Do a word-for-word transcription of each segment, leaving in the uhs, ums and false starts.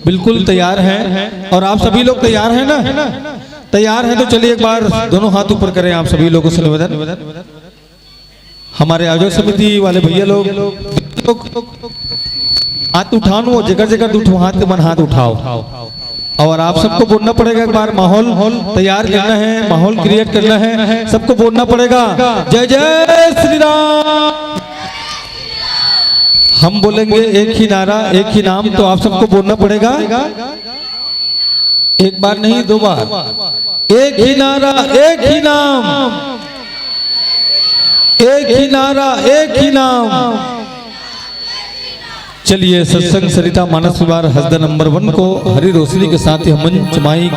बिल्कुल तैयार हैं और आप सभी लोग तैयार हैं ना? तैयार हैं तो चलिए एक बार दोनों हाथ ऊपर करें आप सभी लोगों से निवेदन। हमारे आयोजक समिति वाले भैया लोग, हाथ उठाओ ना, जेकर जेकर दू ठो हाथ के मन हाथ उठाओ। और आप सबको बोलना पड़ेगा एक बार, माहौल तैयार करना है, माहौल क्रिएट करना है, सबको बोलना पड़ेगा। जय जय श्री राम। हम बोलेंगे एक ही नारा, एक ही नाम, तो आप सबको बोलना पड़ेगा। एक बार नहीं, दो बार। एक ही नारा, एक ही नाम, एक ही नारा, एक ही नाम। चलिए, सत्संग सरिता मानस विहार हसदा नंबर वन को हरी रोशनी के साथ ही हम मंच, माइक,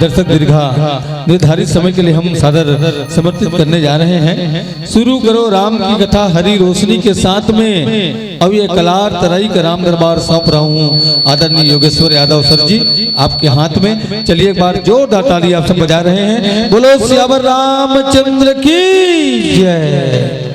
दर्शक दीर्घा निर्धारित समय के लिए हम सादर समर्पित करने जा रहे हैं। शुरू करो राम की कथा हरी रोशनी के साथ में। अब ये कलार तराई का राम दरबार सौंप रहा हूँ आदरणीय योगेश्वर यादव सर जी, आपके हाथ में। चलिए, एक बार जोरदार ताली आप सब बजा रहे हैं। बोलो सियावर रामचंद्र की जय।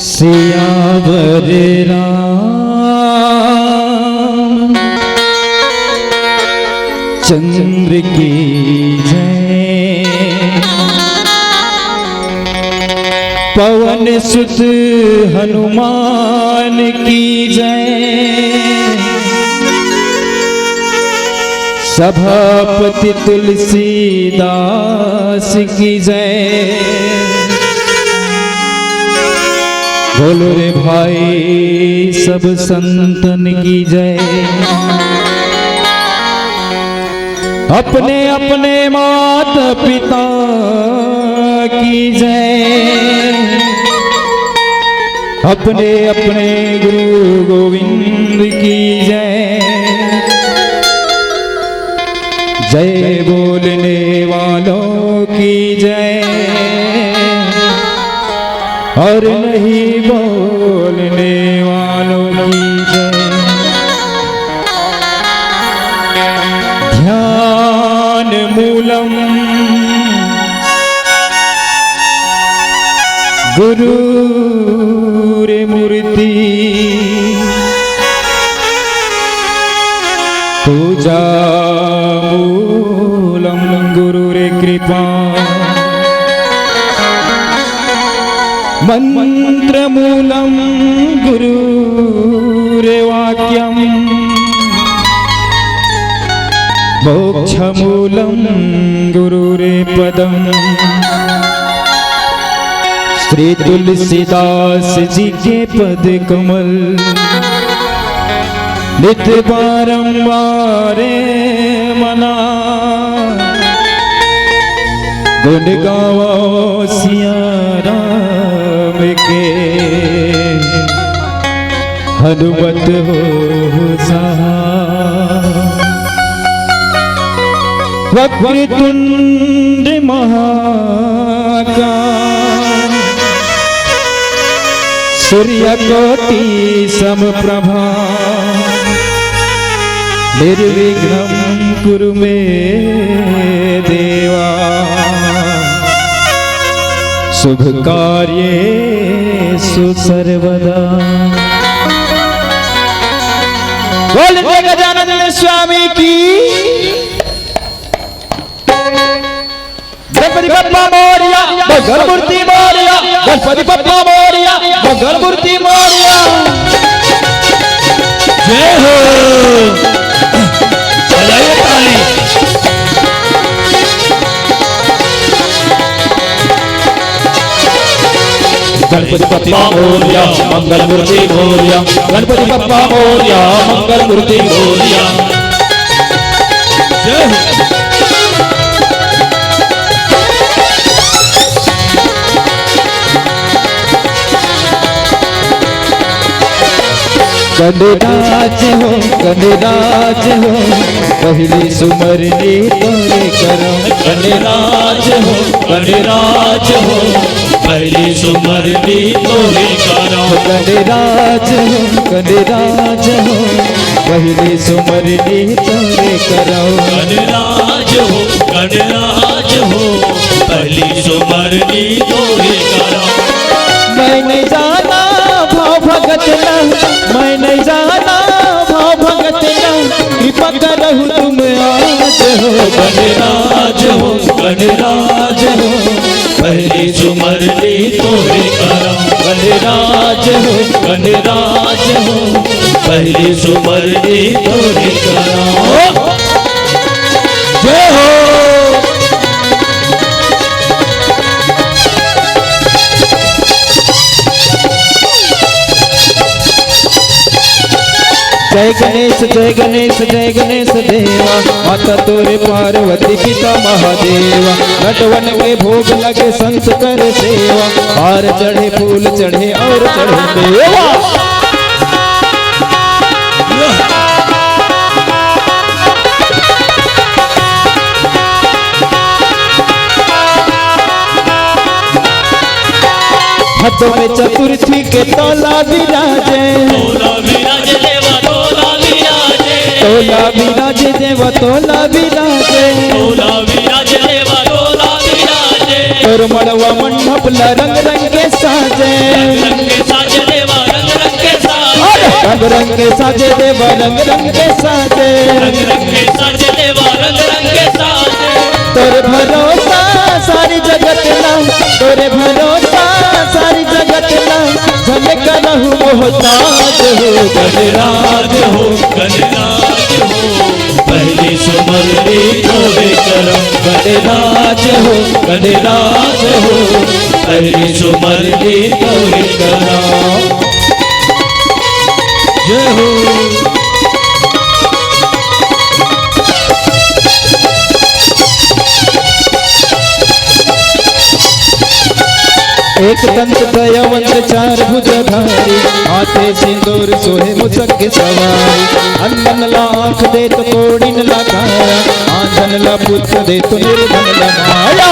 सियावर राम चंद्र की जय, पवन सुत हनुमान की जय, सभापति तुलसीदास की जय। बोलो रे भाई सब संतन की जय, अपने अपने माता पिता की जय। अपने अपने गुरु गोविंद की जय। जय बोलने वालों की जय और नहीं बोलने वालों की जय। ध्यान मूलम गुरुर्मूर्ति, पूजा मूलम गुरुर कृपा, मंत्र मूलम गुरुर वाक्यम, मोक्ष मूलम गुरुर पदम। श्री तुलसीदास जी के पद कमल नित बारंबार मना, गुण गावो सिया राम के, हनुमत हो सहाय। वक्रतुंड महाकाय, सूर्यकोटि समप्रभा, निर्विघ्नं कुरु मे देवा, शुभ कार्येषु सर्वदा। बोल जय गजानन स्वामी की। गणपति बप्पा मोरया, मंगल मूर्ति मोरया। गणपति बप्पा मोरया, मंगल मूर्ति मोरया। जय हो। बजाइए ताली। गणपति बप्पा मोरया, मंगल मूर्ति मोरया। गणपति बप्पा मोरया, मंगल मूर्ति मोरया। जय हो। गणराज हो, गणराज हो, पहली सुमरनी तोरे करम। गणराज हो, गणराज हो, पहली सुमरनी तोरे करम। गणराज हो, गणराज हो, पहली सुमरनी तोरे करम। गणराज हो, गणराज हो, पहली सुमरनी तोरे करम। मैं नहीं जाना भाव भगत ना, मैं नहीं जाना भाव भगत ना, कृपा करहु तुम आज हो। गणराज हो, गणराज हो, पहली सुमरनी तोरे करम। गणराज हो, गणराज हो, पहली सुमरनी तोरे करम। जय हो। जय गणेश, जय गणेश, जय गणेश देवा, माता तोरे पार्वती पिता महादेवा, नटवन के भोग लगे संत कर सेवा, हार चढ़े फूल चढ़े और चढ़े मेवा। हाथों में चतुर्थी के तोला विराजे। तोला विराजे देवा, तोला विराजे। तोला विराजे देवा, तोला विराजे। तोला विराजे देवा, तोला विराजे। तोर मड़वा मंडप ला रंग रंग के साजे। रंग रंग के साजे देवा, रंग रंग के साजे। रंग रंग के साजे देवा, रंग रंग के साजे। रंग रंग के साजे देवा, रंग रंग के साजे। तोरे भरोसा सारी जगत ना, तोरे भरोसा सारी जगत ना, झन करहु मोहताज हो। गणराज हो, गणराज हो, पहली सुमरनी तोरे करम। गणराज हो, गणराज हो, पहली सुमरनी तोरे करम। जय हो। एक दंत दयावंत चार भुजधारी, हाथे सिंदूर सोहे मुसक सवारी। अंधन ला आँख देत कोढ़िन ला काया, आंधन ला पुत्र देत निर्धन ला माया।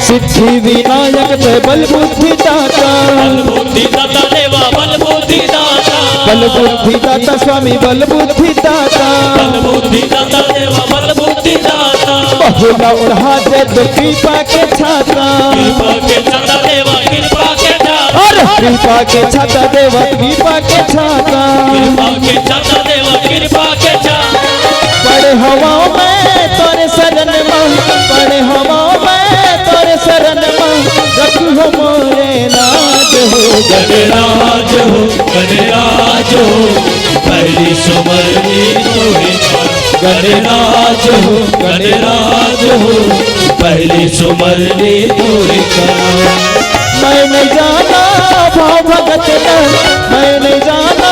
सिद्धि विनायक तैं बल बुद्धि दाता। बल बुद्धि दाता देवा बल बुद्धि दाता। बल बुद्धि दाता स्वामी बल बुद्धि दाता। बल बुद्धि दाता देवा बल बुद्धि दाता। बहुला ओढ़ा दे तो कृपा के छाता। कृपा के छाता देवा कृपा के छाता। अरे कृपा के छाता देवा कृपा के छाता। कृपा के छाता देवा कृपा के छाता। पड़े हवा मैं तोरे शरण मा, पड़े हवा मैं तोरे शरण मा, रखिहो मोरे लाज हो। गणराज हो, गणराज हो, पहली सुमरनी तोरे। गणराज हो, गणराज हो, पहली सुमरनी तोरे करा। मैं नहीं जाना भाव भगत ना, मैं नहीं जाना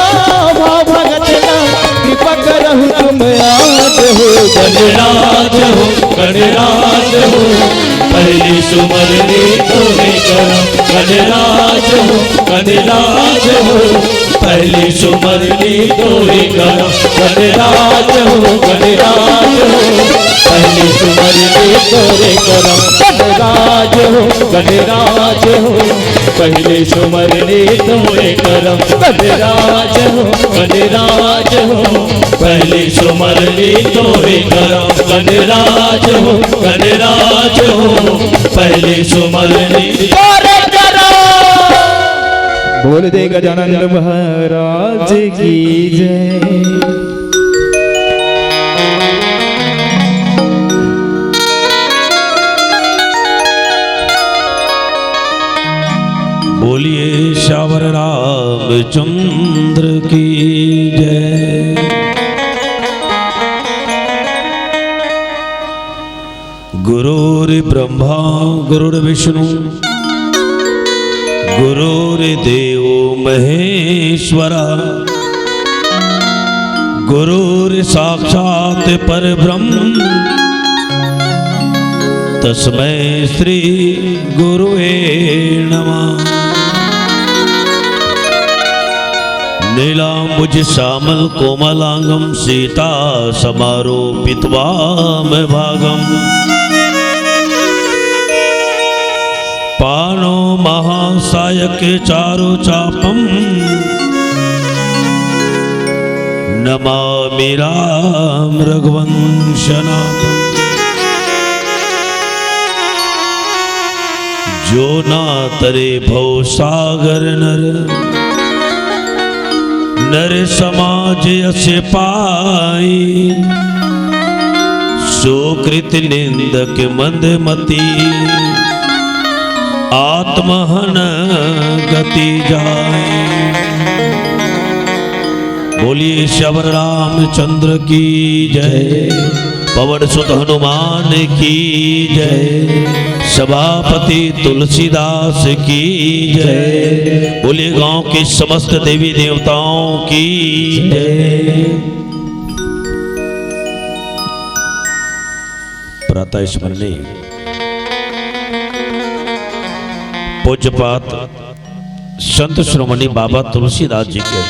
भाव भगत ना, कृपा करहु तुम आज हो। गणराज हो, गणराज हो, पहली सुमरनी तोरे करा। गणराज हो, गणराज हो, पहली सुमरनी तोरे करा। गणराज हो, गणराज हो, पहली सुमरनी तोरे करा। गणराज हो, गणराज हो, पहली सुमरनी तोरे करा। गणराज हो, गणराज हो, पहली सुमरनी तोरे करा। गणराज हो, गणराज हो, पहली सुमरनी तोरे करा। बोल दे गजानन महाराज की जय। बोलिए सावर रामचंद्र की जय। गुरुर्ब्रह्मा गुरुर्विष्णु गुरुर्देव महेश्वरा। गुरुर्साक्षात् परब्रह्म तस्मै श्री गुरुवे नमः। नीलाम्बुज श्यामल कोमलांगम सीता समारोपित वाम भागम। पाणौ महासायक चारु चापम नमामि राम रघुवंशनाथम। जो ना तरे भव सागर नर, नर समाज अस पाई। सुकृत निंदक मंद मती, आत्महन गति जाय। बोलिए सावर रामचंद्र की जय, पवन सुत हनुमान की जय, सभापति तुलसीदास की जय। बोलिए गांव के समस्त देवी देवताओं की जय। प्रातः स्मरणीय पूज्यपाद संत शिरोमणि बाबा तुलसीदास जी के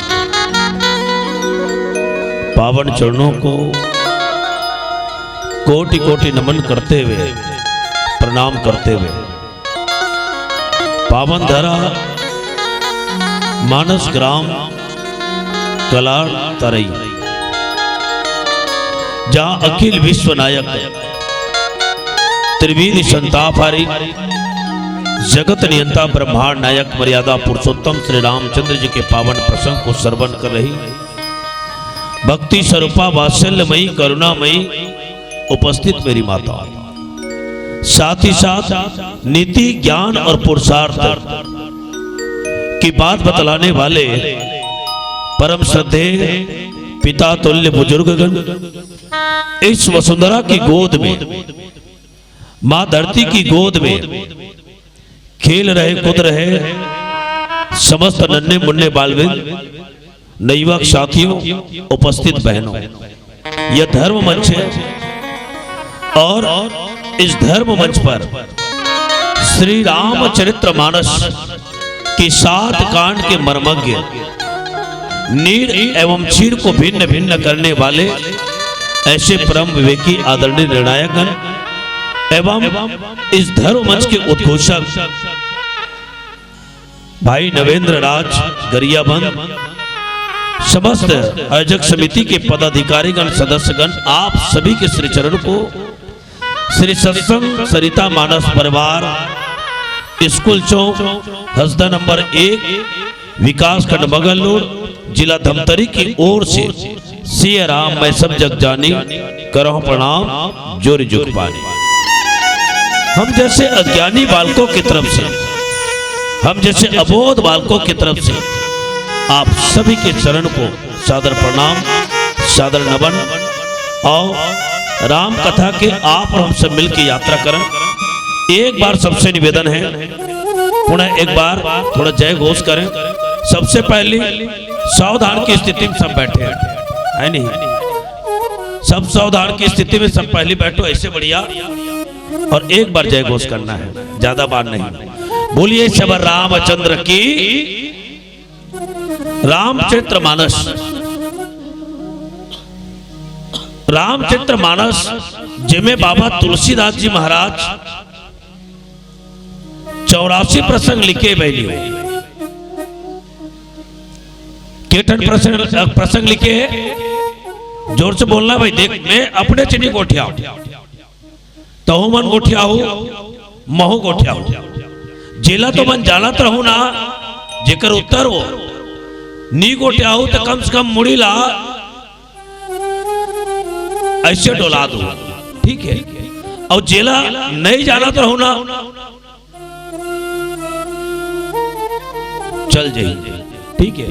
पावन चरणों को कोटि कोटि नमन करते हुए, प्रणाम करते हुए, पावन धरा मानस ग्राम कलाड़ तरई, जहाँ अखिल विश्व नायक त्रिविध संतापहारी जगत नियंता ब्रह्मांड नायक मर्यादा पुरुषोत्तम श्री रामचंद्र जी के पावन प्रसंग को श्रवण कर रही भक्ति स्वरूपा वात्सल्यमयी करुणामयी उपस्थित मेरी माता, साथ ही साथ नीति, ज्ञान और पुरुषार्थ की बात बतलाने वाले परम श्रद्धेय पिता तुल्य बुजुर्गगण, इस वसुंधरा की गोद में, माँ धरती की गोद में खेल रहे, कूद रहे, समस्त नन्हे मुन्ने बालविंद, नवयुवक साथियों, उपस्थित बहनों, यह धर्म मंच है और इस धर्म मंच पर श्री रामचरित्र मानस के सात कांड के मर्मज्ञ, नीड़ एवं चीड़ को भिन्न भिन्न करने वाले ऐसे परम विवेकी आदरणीय निर्णायकगण एवं इस धर्म मंच के उद्घोषक भाई नवेंद्र राज गरियाबंद, समस्त आयोजक समिति के पदाधिकारीगण, सदस्यगण, आप सभी के श्री चरण को श्री सत्संग सरिता मानस परिवार, स्कूल चौक, हसदा नंबर एक, विकास खंड मगलूर, जिला धमतरी की ओर से सिया राम मैं सब जग जानी, करहु प्रणाम जोरि जुग पानी। हम जैसे अज्ञानी बालकों की तरफ से, हम जैसे अबोध बालकों की तरफ से आप सभी के चरण को सादर प्रणाम, सादर नमन। और राम कथा के आप और हम सब मिलके यात्रा करन। एक बार सबसे निवेदन है, पुनः एक बार थोड़ा जय घोष करें। सबसे पहली सावधान की स्थिति में सब बैठे हैं, है नहीं? सब सावधान की स्थिति में सब पहले बैठो, ऐसे बढ़िया। और एक बार जय घोष करना है, ज्यादा बार नहीं। बोलिए सबर रामचंद्र की, रामचरित्र मानस। रामचरित्र मानस, जेमे बाबा तुलसीदास जी महाराज चौरासी प्रसंग लिखे बैली हो। के ठन प्रसंग, प्रसंग लिखे है? जोर से बोलना भाई। देख, मैं अपने च नी गोठियाव, तहु मन गोठियाहू, महू गोठियाहू। जेला तो मन जानत रहू ना, जेकर उत्तर वो नी गोठियाहू, तो कम से कम मुड़ी ला ऐसे डोला दो, ठीक है? और जेला नहीं जानत रहू ना, चल जाई, ठीक है?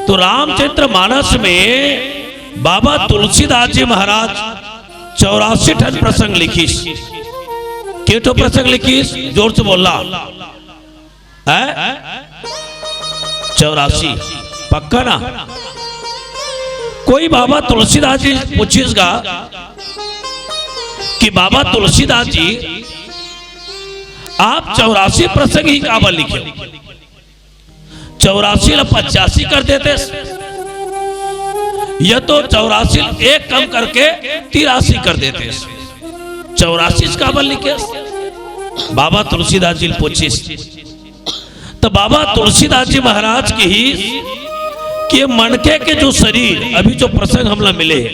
तो रामचरित्र मानस में बाबा तुलसीदास जी महाराज चौरासी ठन प्रसंग लिखिस। के ठो प्रसंग लिखिस? जोर से बोलना है। चौरासी। पक्का ना? कोई बाबा तुलसीदास जी पूछिसगा कि बाबा तुलसीदास जी, आप चौरासी प्रसंग ही काबर लिखे? चौरासी ला पचासी कर देते, या तो चौरासी एक कम करके तिरासी कर देते। चौरासी काबर लिखे? बाबा तुलसीदास जी पूछिस, तो बाबा तुलसीदास जी महाराज की ही कि ये मनखे के जो शरीर, अभी जो प्रसंग हमला मिले है,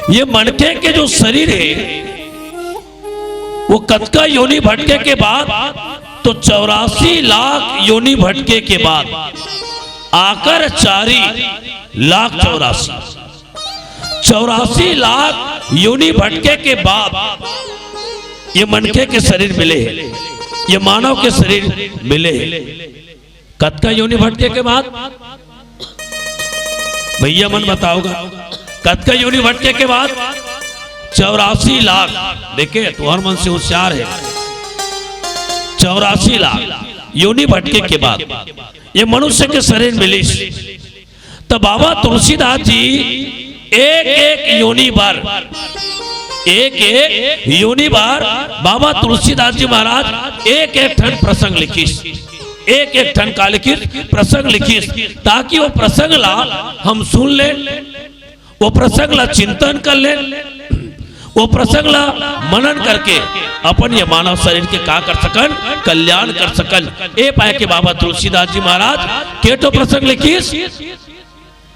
ये मनखे के जो शरीर है, वो कतका योनि भटके के बाद, तो चौरासी लाख योनि भटके के बाद आकर चारी लाख चौरासी, चौरासी लाख योनि भटके के बाद ये मनखे के शरीर मिले है, ये मानव के शरीर मिले है। कतका योनि भटके के बाद? भैया मन बताओगा, कतका योनि भटके के बाद? चौरासी लाख। देखे, तुहर मन से होशियार है। चौरासी लाख योनि भटके के बाद ये मनुष्य के शरीर मिलिस, तो बाबा तुलसीदास जी एक एक योनि बर, एक एक योनि बर बाबा तुलसीदास जी महाराज एक एक ठन प्रसंग लिखिस, एक एक ठन का लिखिस, प्रसंग लिखिस, ताकि वो प्रसंग ला हम सुन ले, वो प्रसंग ला चिंतन कर ले, वो प्रसंग ला मनन करके अपन ये मानव शरीर के का कर सकन, कल्याण कर सकन। ए पाए के बाबा तुलसीदास जी महाराज के ठो प्रसंग लिखिस,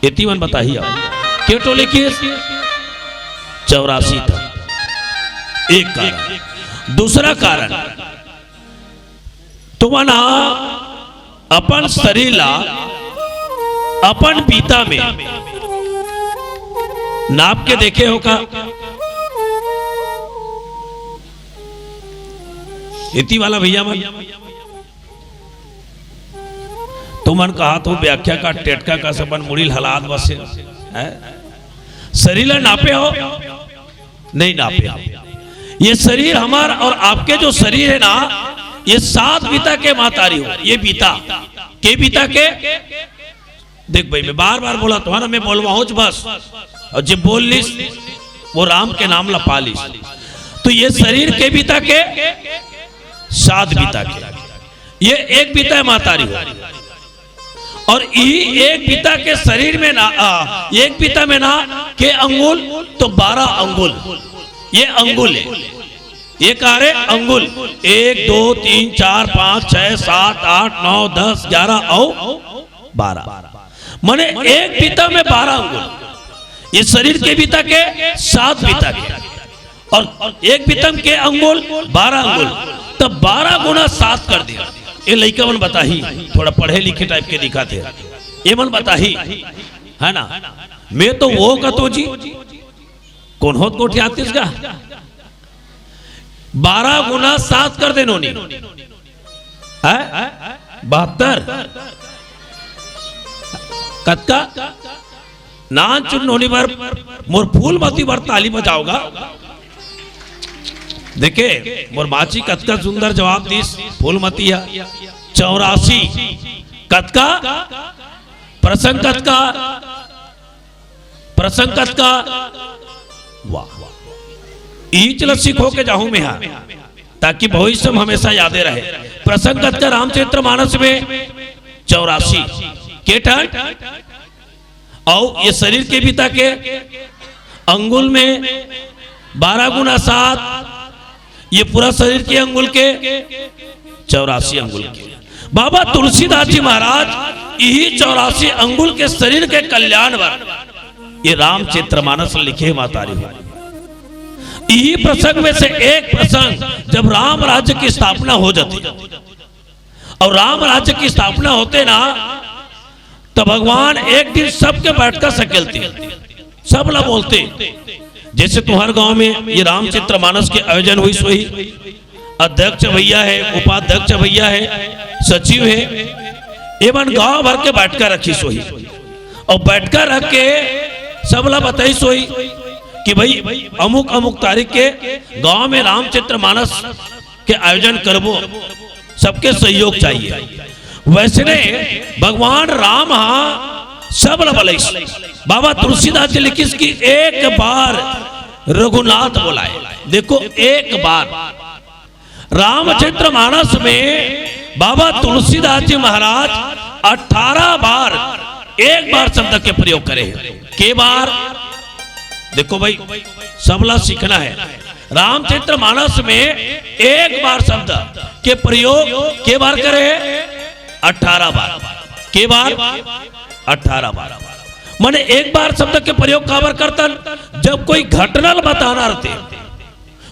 एती मन बताही आप। के ठो लिखिस? चौरासी ठन। एक कारण। दूसरा कारण, तुमन हा अपन शरीर ला अपन बीता में नाप के देखे हो का? एती वाला भैया मन, तुमन कहा तो व्याख्या का टेटका का सबन मुड़ी हलात बसे, हैं? शरीर ला नापे हो? नहीं नापे हो। ये शरीर हमार और आपके जो शरीर है ना, ये सात बीता के महतारी हो, ये बीता के बीता के। देख भाई, मैं बार बार बोला तुम्हारा, मैं बोलवा हूं बस। और जे बोल लिस, वो राम के नाम ला पा लिस। तो ये शरीर के बीता के, सात बीता के, ये एक बीता है महतारी हो। और यही एक बीता के शरीर में ना, आ, एक बीता में ना के अंगुल, तो बारह अंगुल, ये अंगुल है। ये कह रहे अंगुल, एक, दो, तीन, चार, पाँच, छह, सात, आठ, नौ, दस, ग्यारह और बारह। माने एक बीता में बारह अंगुल, ये शरीर के बीता के सात बीता के, और एक बीता में के अंगुल, बारह अंगुल, तब बारह गुना सात कर दिया। ये लइका मन बताही, थोड़ा पढ़े लिखे टाइप के दिखा थे, ये मन बताही, है ना? मैं तो वो कतो जी, कौन होत गोठियातीस का? बारह गुना सात कर देनो नी है, बहत्तर। कतका? नान चुन नोनी बर, मोर फूलमती बर ताली बजाओगा। देखे, मोर माची कतका सुंदर जवाब दीस। फूलमती है चौरासी। कतका? प्रसंग कतका? प्रसंग कतका? वाह, ईच ल सीखो के जाहूं मैं हा, ताकि भविष्य में हमेशा यादे रहे। प्रसंग कतका रामचरित्र मानस में? चौरासी। के ठन? और ये शरीर के बीता के अंगुल में बारह गुना सात, ये पूरा शरीर के अंगुल के चौरासी अंगुल के। बाबा तुलसीदास जी महाराज यही चौरासी अंगुल के शरीर के कल्याण बर ये रामचरित्र मानस लिखे महतारी हो। यही प्रसंग में से एक प्रसंग, जब राम राज्य की स्थापना हो जाती और राम राज्य की स्थापना होते ना, तो भगवान एक दिन सबके बैठका सकेलते, सब ला बोलते। जैसे तुम्हारे गांव में ये रामचरित्र मानस के आयोजन हुई सोही, अध्यक्ष भैया है, उपाध्यक्ष भैया है, सचिव है, एमन गांव भर के बैठका रखी सोही, और बैठका रख के सब ला बताई सोही कि भाई, अमुक अमुक तारीख के गांव में रामचरित्र मानस के आयोजन करबो, सबके सहयोग चाहिए। वैसने भगवान राम हा सब ला बलइस। बाबा तुलसीदास जी लिखिस कि एक बार रघुनाथ बुलाए। देखो, एक बार रामचरित्र मानस में बाबा तुलसीदास जी महाराज अठारह बार एक बार शब्द के प्रयोग करे हैं। के बार? देखो भाई, सबला सीखना है। रामचरित्र मानस में एक बार शब्द के प्रयोग के बार करे हैं? अठारह बार। के बार? अठारह बार। माने एक बार शब्द के प्रयोग काबर करतन? जब कोई घटना ल बताना रहते,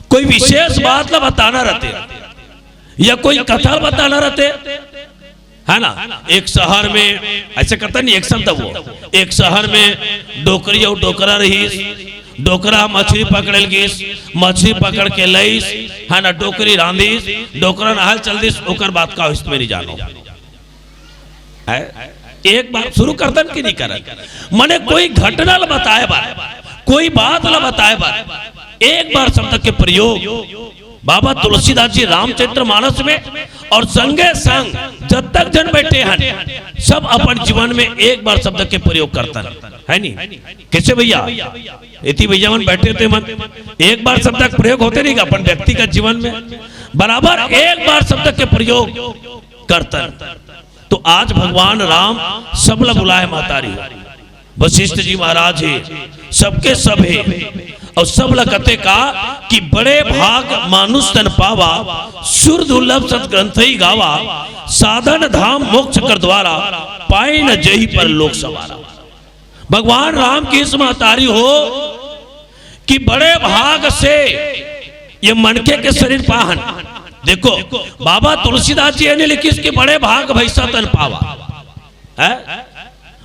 कोई विशेष बात ल बताना रहते, या कोई कथा ल बताना रहते, है ना? एक शहर में, ऐसे कहता नहीं, एक शब्द वो, एक शहर में डोकरी और डोकरा रहीस। डोकरा मछली पकड़े ल गीस, मछली पकड़ के लईस, है ना? डोकरी रांधीस, डोकरा नहाल चल दीस, ओकर बात का होइस, मैं नहीं जानो। है? एक बार शुरू करतन कि नहीं करत? मने कोई घटना ल बताए बार, कोई बात ल बताए बार एक बार शब्द के प्रयोग बाबा तुलसीदास जी रामचरित्र मानस में और संगे संग जब तक जन बैठे हैं, सब अपन जीवन में एक बार शब्द के प्रयोग करता है, है नहीं? कैसे भैया? इति भैया मन बैठे थे मन, एक बार शब्द का प्रयोग होते नहीं का अपन व्यक्तिगत जीवन में? बराबर एक बार शब्द के प्रयोग करता। तो आज भगवान राम सबला बुलाए महतारी हो। वशिष्ठ जी महाराज हे, सबके सब हे, और सबला कथे का कि बड़े भाग मानुष तन पावा, सुर दुर्लभ सत ग्रंथई गावा, साधन धाम मोक्ष कर द्वारा, पाए न जही पर लोक सवारा। भगवान राम की इस महतारी हो कि बड़े भाग से ये मनखे के शरीर पाहन। देखो, बाबा तुलसीदास जी ये नहीं लिखिस कि बड़े भाग भैंसा तन पावा, है?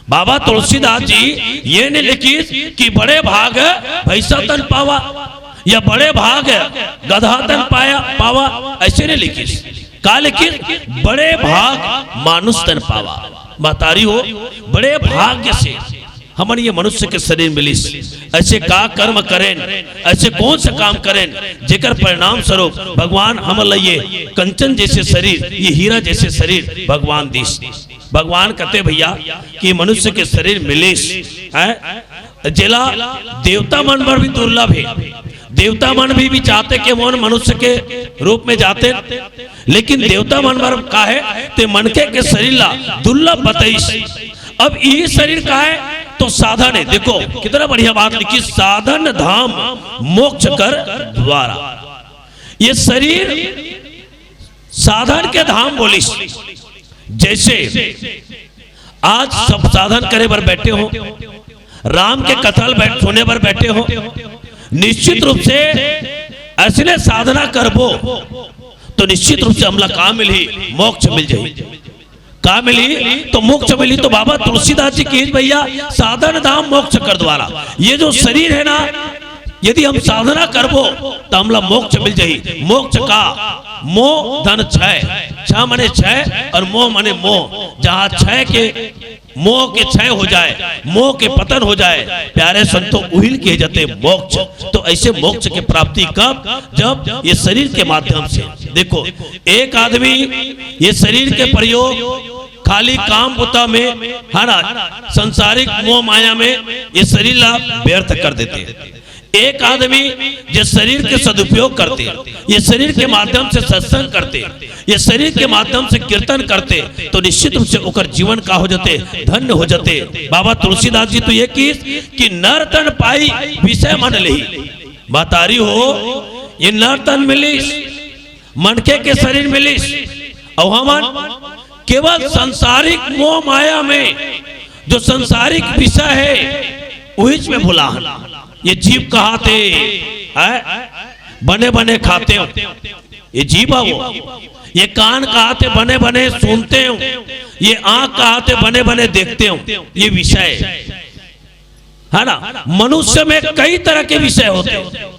बाबा तुलसीदास जी ये नहीं लिखिस कि बड़े भाग भैंसा तन पावा या बड़े भाग गधा तन पाया, पावा, ऐसे नहीं लिखिस। का लिखिस? बड़े भाग मानुष तन पावा। महतारी हो, बड़े भाग्य से हमन ये मनुष्य के शरीर मिलिस, ऐसे का कर्म करेन, ऐसे कौन सा काम करेन, जेकर परिणाम स्वरूप भगवान हमन ला ये कंचन जैसे शरीर, ये हीरा जैसे शरीर भगवान दिस। भगवान कहते भैया कि मनुष्य के शरीर मिलिस है, जेला देवता मन बर भी दुर्लभ है। देवता मन भी, भी चाहते कि वो मनुष्य के रूप में जाते, लेकिन देवता मन बर का है, ते मनखे के शरीर ला दुर्लभ बताइस। अब यही शरीर का है, तो साधन है। देखो कितना बढ़िया बात लिखी, साधन धाम मोक्ष कर द्वारा। ये शरीर साधन के धाम बोलिस। जैसे आज सब साधन करे बर बैठे हो, राम के कथा ल बैठ सुने बर बैठे हो, निश्चित रूप से ऐसने साधना करबो तो निश्चित रूप से हमला का मिलही, मोक्ष मिल जाही। का मिलही? तो मोक्ष मिलही। तो बाबा तुलसीदास जी कहिस भैया, साधन धाम मोक्ष कर द्वारा। ये जो शरीर है ना, यदि हम साधना करबो तो हमला मोक्ष मिल जाही। मोक्ष का? मोह धन क्षय, क्षय माने क्षय और मोह माने मोह। जहाँ क्षय के, मोह के क्षय हो जाए, मोह के पतन हो जाए, प्यारे संतो, उहिल के जते मोक्ष। तो ऐसे मोक्ष के प्राप्ति कब? जब ये शरीर के माध्यम से। देखो, एक आदमी ये शरीर के प्रयोग खाली काम बुता में, है ना, सांसारिक मोह माया में ये शरीर ला व्यर्थ कर देते। एक आदमी जे शरीर के सदुपयोग करते, ये शरीर के माध्यम से सत्संग करते, ये शरीर के माध्यम से कीर्तन करते, तो निश्चित रूप से ओकर जीवन का हो जाते, धन्य हो जाते। बाबा तुलसीदास जी तो ये कहिस कि नर तन पाई विषय मन लेही। महतारी हो, ये नर तन मिलिस, मनखे के शरीर मिलिस, अउ हमन केवल सांसारिक मोह माया में जो सांसारिक विषय है, उहिच में भुला हन। ये जीभ कहाथे, है, बने बने खाते हो, ये जीभ है वो। ये कान कहाथे, बने बने सुनते हो। ये आंख कहाथे, बने बने देखते हो। ये विषय है, है ना? मनुष्य में कई तरह के विषय होते हैं।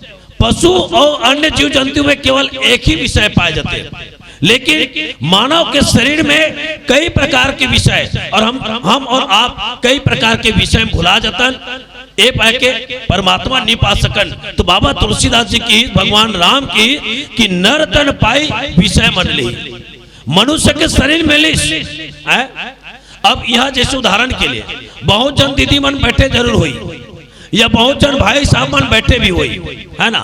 पशु और अन्य जीव जंतु में केवल एक ही विषय पाए जाते हैं, लेकिन मानव के शरीर में कई प्रकार के विषय, और हम हम और आप कई प्रकार के विषय में भुला जातन। ए पाए के परमात्मा नहीं पा सकन। तो बाबा तुलसीदास जी की, भगवान राम की, कि नर तन पाई विषय मन लेही, मनुष्य के शरीर मिलिस, हैं? अब यहाँ जैसे उदाहरण के लिए बहुत जन दीदी मन बैठे जरूर होई, या बहुत जन भाई साहब मन बैठे भी होई, है ना?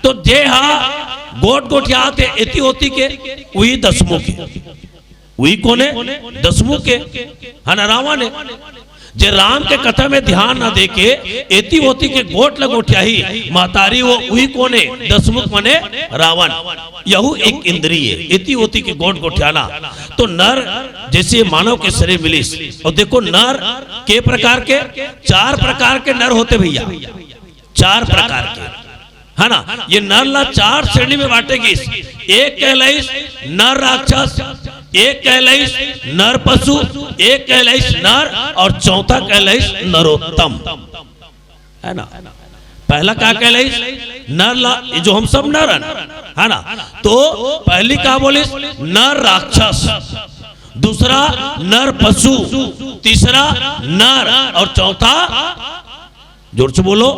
तो जे हा गोठ गोठियाथे एती ओती के, उही दसमुख हे। उही कोन हे? दसमुख हे, है ना? रावण हे। जे राम के कथा में ध्यान न देके एती ओती के गोठ ल गोठियाही महतारी, वो उही कोन हे? दसमुख मने रावण। यहू एक इंद्रिय हे, एती ओती के गोठ गोठियाना। तो नर जैसे मानव के शरीर मिलिस, और देखो नर के प्रकार के, चार प्रकार के नर होते भैया, चार प्रकार के, है ना? ये नर ला चार श्रेणी में बांटे गिस। एक कहलाइस नर राक्षस, एक कहलाइस नर पशु, एक कहलाइस नर, और चौथा कहलाइस नरोत्तम, है ना? पहला का कहलाइस? नर ला, ये जो हम सब नर हन, है ना? तो पहली का बोलिस? नर राक्षस। दूसरा नर पशु, तीसरा नर, और चौथा, जोर से बोलो,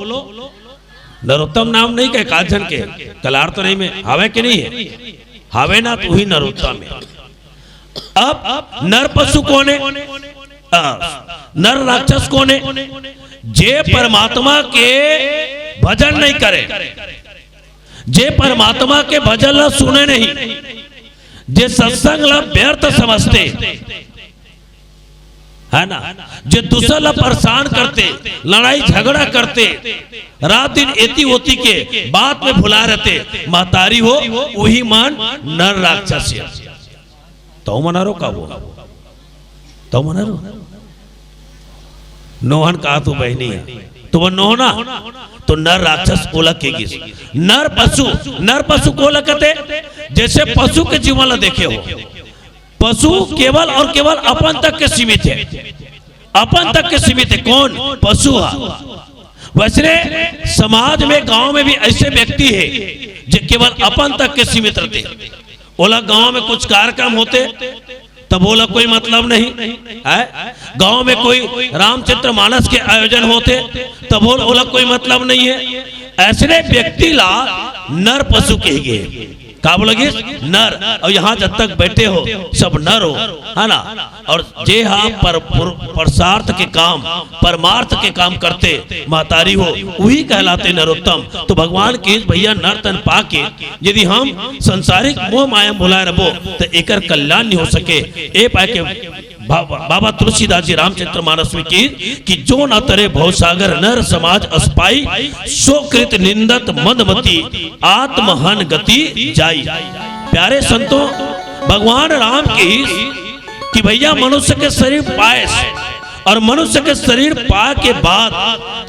नरोत्तम नाम नहीं कहे, का झन के, कलार तो नहीं में, हावे के नहीं हे? हावे ना, तो उही नरोत्तम हे। अब नर पशु कोन हे? अ, नर राक्षस कोन हे? जे परमात्मा के भजन नहीं करे, जे परमात्मा के भजन ला सुने नहीं, जे सत्संग ला व्यर्थ समझते, है ना, जे दूसर ला परेशान करते, लड़ाई झगड़ा करते, रात दिन एती ओती के बात में भुला रहते, महतारी हो, उही मन नर राक्षस हे। तउ मन हरो का वो? तउ मन हरो? नोहन का तू बहिनी हे, तो वो नोहना, तो नर राक्षस ओला के गिस। नर पशु, नर पशु कोला कथे? जैसे पशु के जीवन ला देखे हो, पशु केवल और केवल अपन तक के सीमित हे, अपन तक के सीमित हे। कोन? पशु हा। वैसने समाज में, गांव में भी ऐसे व्यक्ति हे जे केवल अपन तक के सीमित रहते। ओला गांव में कुछ कार्यक्रम होते, तब ओला कोई मतलब नहीं है। गांव में कोई रामचरित मानस के आयोजन होथे, तब ओला कोई मतलब नहीं है। ऐसने व्यक्ति ला नर पशु कहे गे। का बोला गे? नर। और यहाँ जब तक बैठे हो, सब नर हो, है ना? और जे हा पर, पर, परसार्थ के काम, परमार्थ के काम करते महतारी हो, वही कहलाते नरोत्तम। तो भगवान के भैया नर तन पाके यदि हम संसारिक मोह माया भुलाए रबो, तो एकर कल्याण नहीं हो सके। ए पाए के बा-, बाबा तुलसीदास जी रामचरित मानस में की कि जो न तरे भवसागर नर समाज अस पाई, सो कृत निंदत मंदमती आत्महन गति जाई। प्यारे संतों, भगवान राम की कि भैया मनुष्य के शरीर पाएस और मनुष्य के शरीर पा के बाद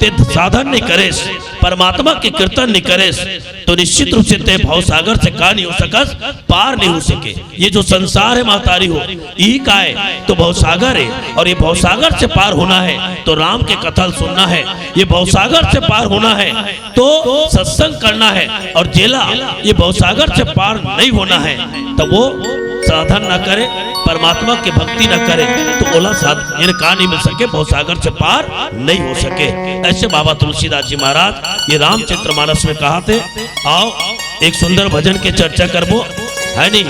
ते साधन नहीं करेस, परमात्मा के कीर्तन नहीं करेस, तो निश्चित रूप से ते भवसागर से का नहीं हो सकस, पार नहीं हो सके। ये जो संसार है महतारी हो, यही का है तो भवसागर है, और ये भवसागर से पार होना है तो राम के कथा सुनना है। ये भवसागर से पार होना है तो सत्संग करना है, और जेला ये भवसागर से पार नहीं होना है तो वो साधन ना करे, परमात्मा की भक्ति ना करे, तो ओला साध-, यानी का नहीं मिल सके, भवसागर से पार नहीं हो सके। ऐसे बाबा तुलसीदास जी महाराज ये रामचरित मानस में कहा थे। आओ एक सुंदर भजन के चर्चा करबो, है नहीं?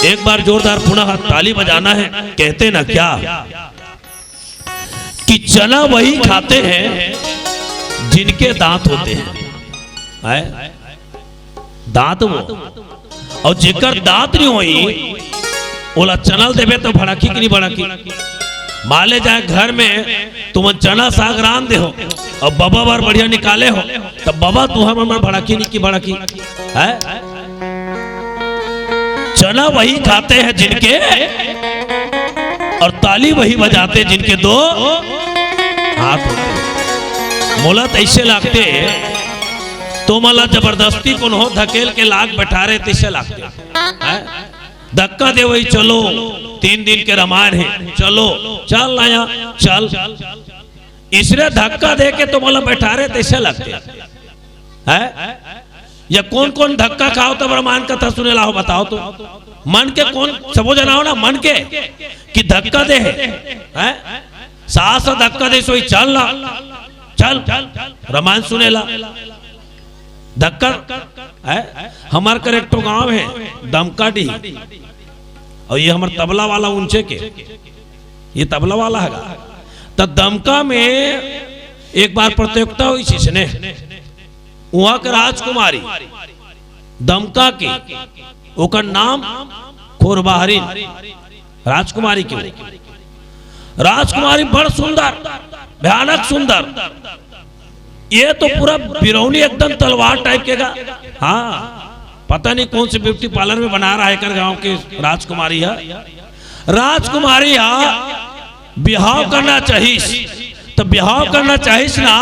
एक बार जोरदार पुनः ताली बजाना है। कहते ना क्या कि चना वही खाते हैं जिनके दांत होते हैं, है? दांत वो, और जेकर दांत नहीं होई, ओला चना ल देबे तो भड़की कि नहीं भड़की? मान ले जाए घर में तुमन चना साग रांध दे हो और बबा बर बढ़िया निकाले हो, तब बबा तुहर मन भड़की नहीं कि भड़की? है? चना वही खाते हैं जिनके, और ताली वही बजाते जिनके दो हाथ होते। मोला तो ऐसे लगते, तो मला जबरदस्ती कोनो धकेल के लाग बैठा रहे तैसे लगते हैं। धक्का दे वही, चलो, तीन दिन के रामायण है, चलो, चल लाया, चल। इसरे धक्का दे के तो मला बैठा रहे तैसे लगते हैं। या कौन कौन धक्का खाओ तब रामायण कथा सुने लाओ, बताओ तो। मन के कौन, सबो जनाओ ना मन के कि धक्का दे है, हैं? सास धक्का दे सोई, चल ला, चल रामायण सुने ला। धक्का है। हमार कर एक ठो गांव है दमकाडीह, और ये हमार तबला वाला ऊंचे के, ये तबला वाला है। तो दमका में एक बार प्रतियोगिता हुई इसने, वहां के राजकुमारी दमका के, ओकर नाम खोरबाहरिन राजकुमारी के। राजकुमारी बड़ सुंदर, भयानक सुंदर। ये तो पूरा बिरौनी एकदम तलवार टाइप के गा। हाँ, पता नहीं कौन से ब्यूटी पार्लर में बना रहा है कर गांव के राजकुमारी है। राजकुमारी हा बिहाव करना चाहिस, तो बिहाव करना चाहिस ना,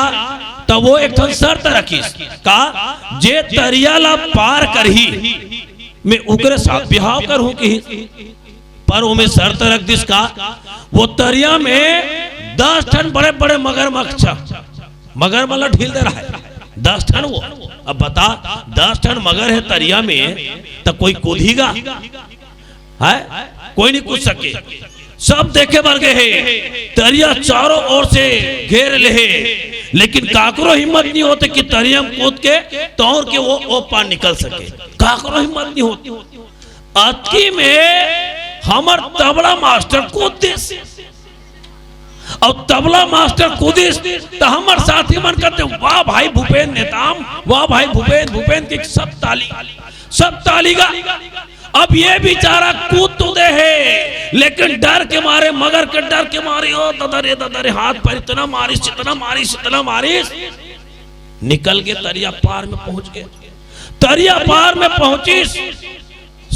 तो वो एक ठन शर्त रखिस का, जे तरिया ला पार करही, मैं उकरे साथ बिहाव करहूं कि। पर ओमे शर्त रख दिस का, वो तरिया में दस ठन बड़े बड़े मगरमच्छ, मगर मतलब ढील दे रहा है दस ठन वो। अब बता, दस ठन मगर है तरिया में, तो कोई कूदेगा? है, कोई नहीं कूद सके। सब देखे बर गए हे, तरिया चारों ओर से घेर ले हे, लेकिन काकरो हिम्मत नहीं होते कि तरिया में कूद के तौर के वो ओ पार निकल सके। काकरो हिम्मत नहीं होती। अतकी में हमर तबला मास्टर कूद दिस, और तबला मास्टर कूदिस, तो हमर साथी मन कहते, "वाह भाई भूपेन नेताम, वाह भाई भूपेन, भूपेन" की सब ताली, सब ताली गा। अब ये बेचारा कूद तो दे हे, लेकिन डर के मारे, मगर के डर के मारे, ओ दादा रे, दादा रे, हाथ पर इतना मारिस, इतना मारिस, इतना मारिस, निकल के तरिया पार में पहुंच गए। तरिया पार में पहुंचिस,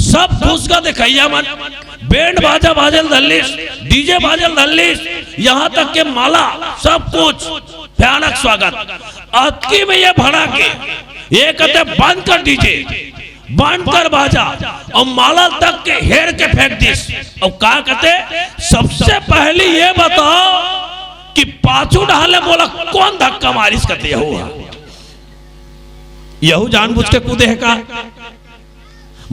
सब घुस गा देखइया मन, बैंड बाजा बाजल धल्लिस, डीजे बाजल धल्लिस, यहाँ तक के माला, सब कुछ भयानक स्वागत। अतकी में ये भड़ा के, ये कहते, "बंद कर डीजे, बंद कर बाजा," और माला तक के हेर के फेंक दिस। और का कहते, "सबसे पहले ये बताओ कि पाछू डाले मोला कौन धक्का मारिस?" कहते, "यहू है, यहू जानबूझ के कूदे है का?"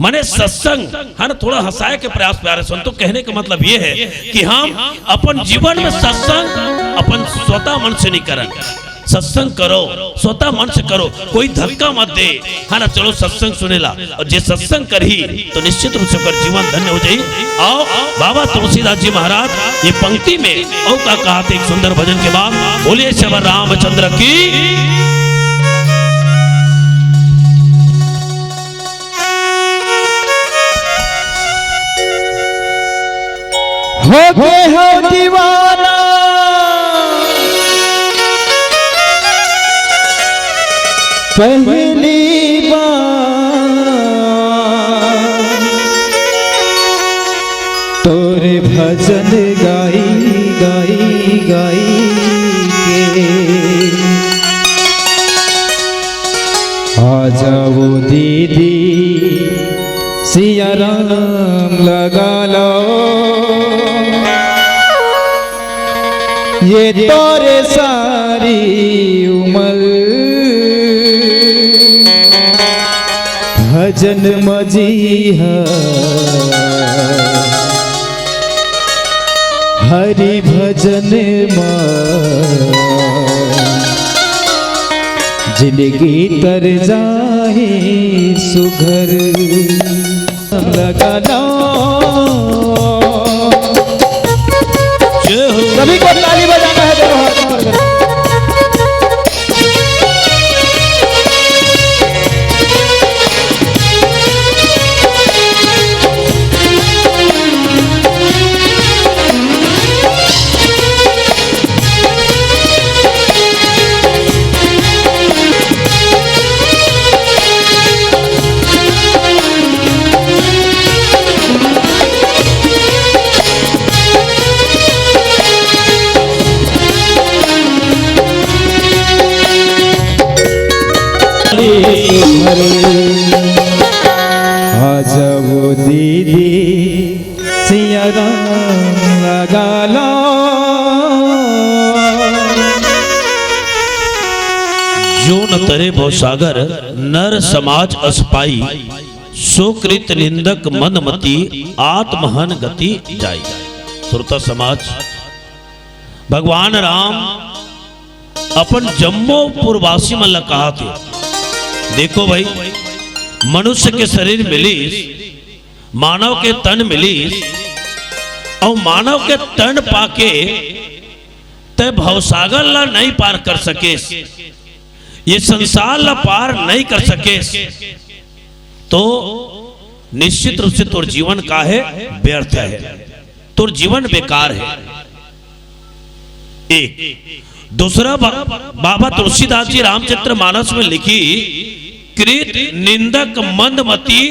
माने सत्संग, है ना, थोड़ा हंसाए के प्रयास, प्यारे संतो। कहने का मतलब ये है कि हम अपन जीवन में सत्संग अपन स्वतः मन से नहीं करन। सत्संग करो, स्वतः मन से करो, कोई धक्का मत दे, है ना। चलो सत्संग सुनेला, और जे सत्संग करही तो निश्चित रूप से ओकर जीवन धन्य हो जाई। आओ, बाबा तुलसीदास जी महाराज ये पंक्ति में और का कहा थे एक सुंदर भजन के बाद। बोलिए श्री रामचंद्र की। हो गे हव दीवाना पहली बार, तोर भजन गाई गाई गाई के। आ जाओ दीदी, सिया राम लगा लो, ये तोरे सारी उमर भजन म जी ह। हरि भजन म जिनगी तर जाही सुघर। लगा लो। जय हो। सभी को ताली बजाना है, दोनों हाथ ऊपर करें। आ जाओ दीदी, सिया राम लगा लो। जो न तरे भवसागर, नर समाज अस पाई, सो कृत निंदक मंदमती, आत्महन गति जाई। श्रोता समाज, भगवान राम अपन जम्मो पुरवासी मन ला कहा थे, देखो भाई, मनुष्य के शरीर मिलिस, मानव के तन मिलिस, अउ मानव के तन पाके तै भवसागर ला नहीं पार कर सकेस, ये संसार ला पार नहीं कर सकेस, तो निश्चित रूप से तोर जीवन का है, व्यर्थ है, तोर जीवन बेकार है। एक दूसरा बा-, बाबा तुलसीदास जी रामचरित मानस में लिखी, कृत निंदक मंदमती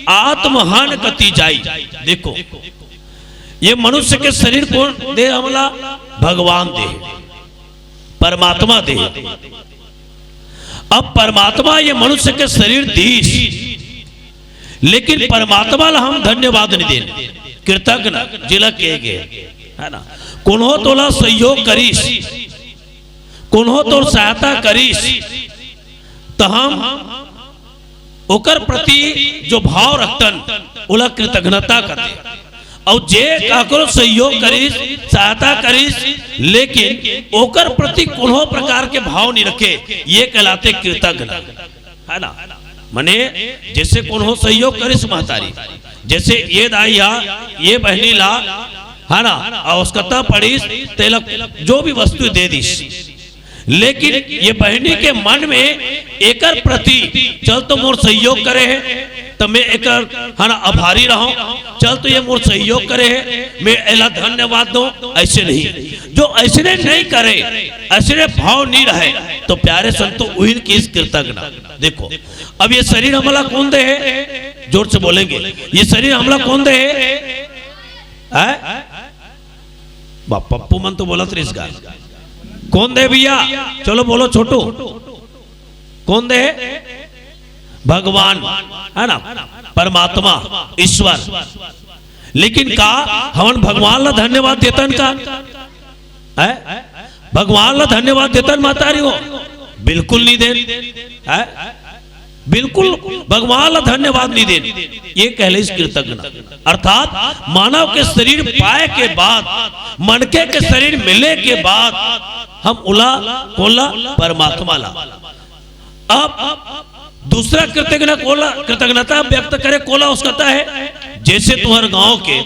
आत्महन गति जाई। देखो, ये मनुष्य के शरीर कोन दे हमला? भगवान दे, परमात्मा दे। अब परमात्मा ये मनुष्य के शरीर दीस, लेकिन परमात्मा ला हम धन्यवाद नहीं देन, कृतज्ञ जिला के गे, है ना? कोनो तोला सहयोग करिस, कोनो तोर सहायता करिस, त हम ओकर प्रति जो भाव रखतन, ओला कृतज्ञता कथे। अउ जे काकरो सहयोग करिस, सहायता करिस, लेकिन ओकर प्रति कोनो प्रकार के भाव नहीं रखे, ये कहलाते कृतज्ञ, है ना? मने जैसे कोनो सहयोग करिस महतारी, जैसे ये दाई हा, ये बहनी ला, है ना, आवश्यकता पड़िस, तेला जो भी वस्तु दे दिस, लेकिन ये बहनी के मन में एकर प्रति, चल तो मोर सहयोग करे है, त मैं एकर, है ना, आभारी रहूं, चल तो ये मोर सहयोग करे है, मैं एला धन्यवाद दूं, ऐसे नहीं। जो ऐसने नहीं करे, ऐसने भाव नहीं रहे, तो प्यारे संतो, उहिन किस कृतज्ञ ना। देखो, अब ये शरीर हमला कौन दे है? जोर से बोलेंगे, ये शरीर हमला कौन दे है? हैं? बा-, पप्पू मन तो बोलत रहिस गा। कौन दे भैया? चलो बोलो छोटू। कौन दे? भगवान, है ना? परमात्मा, ईश्वर। लेकिन का हमन भगवान ला धन्यवाद देतन का? हैं? भगवान ला धन्यवाद देतन महतारी हो? बिल्कुल नहीं देन। हैं? बिल्कुल भगवान ला धन्यवाद नहीं देन। ये कहले इस कृतज्ञ। अर्थात मानव के शरीर पाए के बाद, मनखे के शरीर मिले के बाद हम उला कोला परमात्मा ला। अब दूसरा कृतज्ञ कोला, कृतज्ञता व्यक्त करे कोला उसकता है, जैसे तुम्हारे गांव के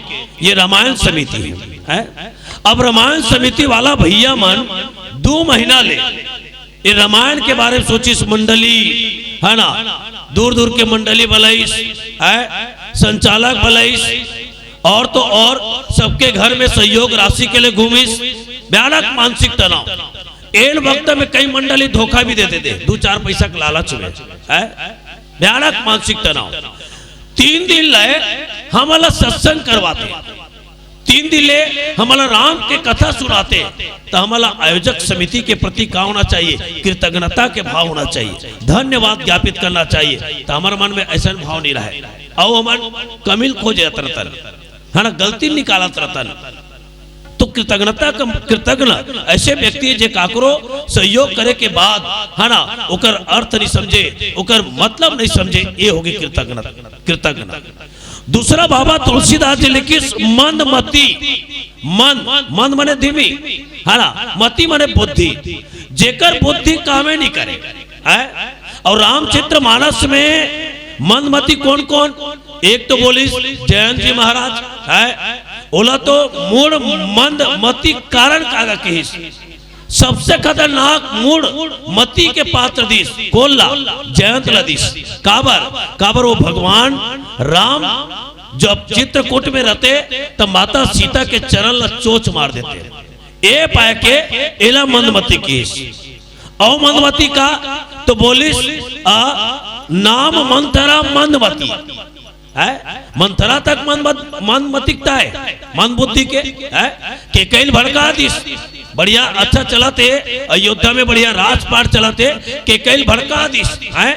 ये रामायण समिति है, है? अब रामायण समिति वाला भैया मन दो महीना ले ये रामायण के बारे में सोचिस मंडली, है ना, दूर दूर के मंडली बलइस, है, संचालक बलइस, और तो और सबके घर में सहयोग राशि के लिए घूमिस। भयानक मानसिक तनाव। एन वक्त में कई मंडली धोखा भी दे देते, दो चार पैसा के लालच में, है, भयानक मानसिक तनाव। तीन दिन ले हमला सत्संग करवाते, तीन दिन ले हमला राम के कथा सुनाते, तो हमला आयोजक समिति के प्रति का होना चाहिए? कृतज्ञता के भाव होना चाहिए, धन्यवाद ज्ञापित करना चाहिए। तो हमारे मन में ऐसा भाव नहीं रहे, अउ हमन कमिल खोजत रतन, है ना, गलती निकालत रतन। तो कृतज्ञता का, कृतज्ञ ऐसे व्यक्ति है जे काकरो सहयोग करे के बाद, है ना, ओकर अर्थ नहीं समझे, ओकर मतलब नहीं समझे, ये होगे कृतज्ञ, कृतज्ञ। दूसरा बाबा तुलसीदास जी लिखिस मंदमती। मंद, मंद माने धीमी, है ना, मती माने बुद्धि, जेकर बुद्धि कामे नहीं करे, है? और रामचरित मानस में मंदमती कौन कौन? एक तो बोलिस जयंत जी महाराज, है, ओला तो मूढ़ मंदमती कारण कागा किहिस। सबसे खतरनाक मूढ़ मती के पात्र दिस, कोन ला? जयंत ला दिस। काबर? काबर वो भगवान राम जब चित्रकूट में रहते, तब माता सीता के चरण ला चोंच मार देते। ए पाए के एला मंदमती किहिस। अउ मंदमती का तो बोलिस, आ, नाम मंथरा मंदमती। है? मंथरा तक मंद, मंदमतिकता है, मंद बुद्धि के, है? केकई ल भड़का दिस। बढ़िया, अच्छा चलत हे, अयोध्या में बढ़िया राजपाट चलत हे, केकई ल भड़का दिस, है?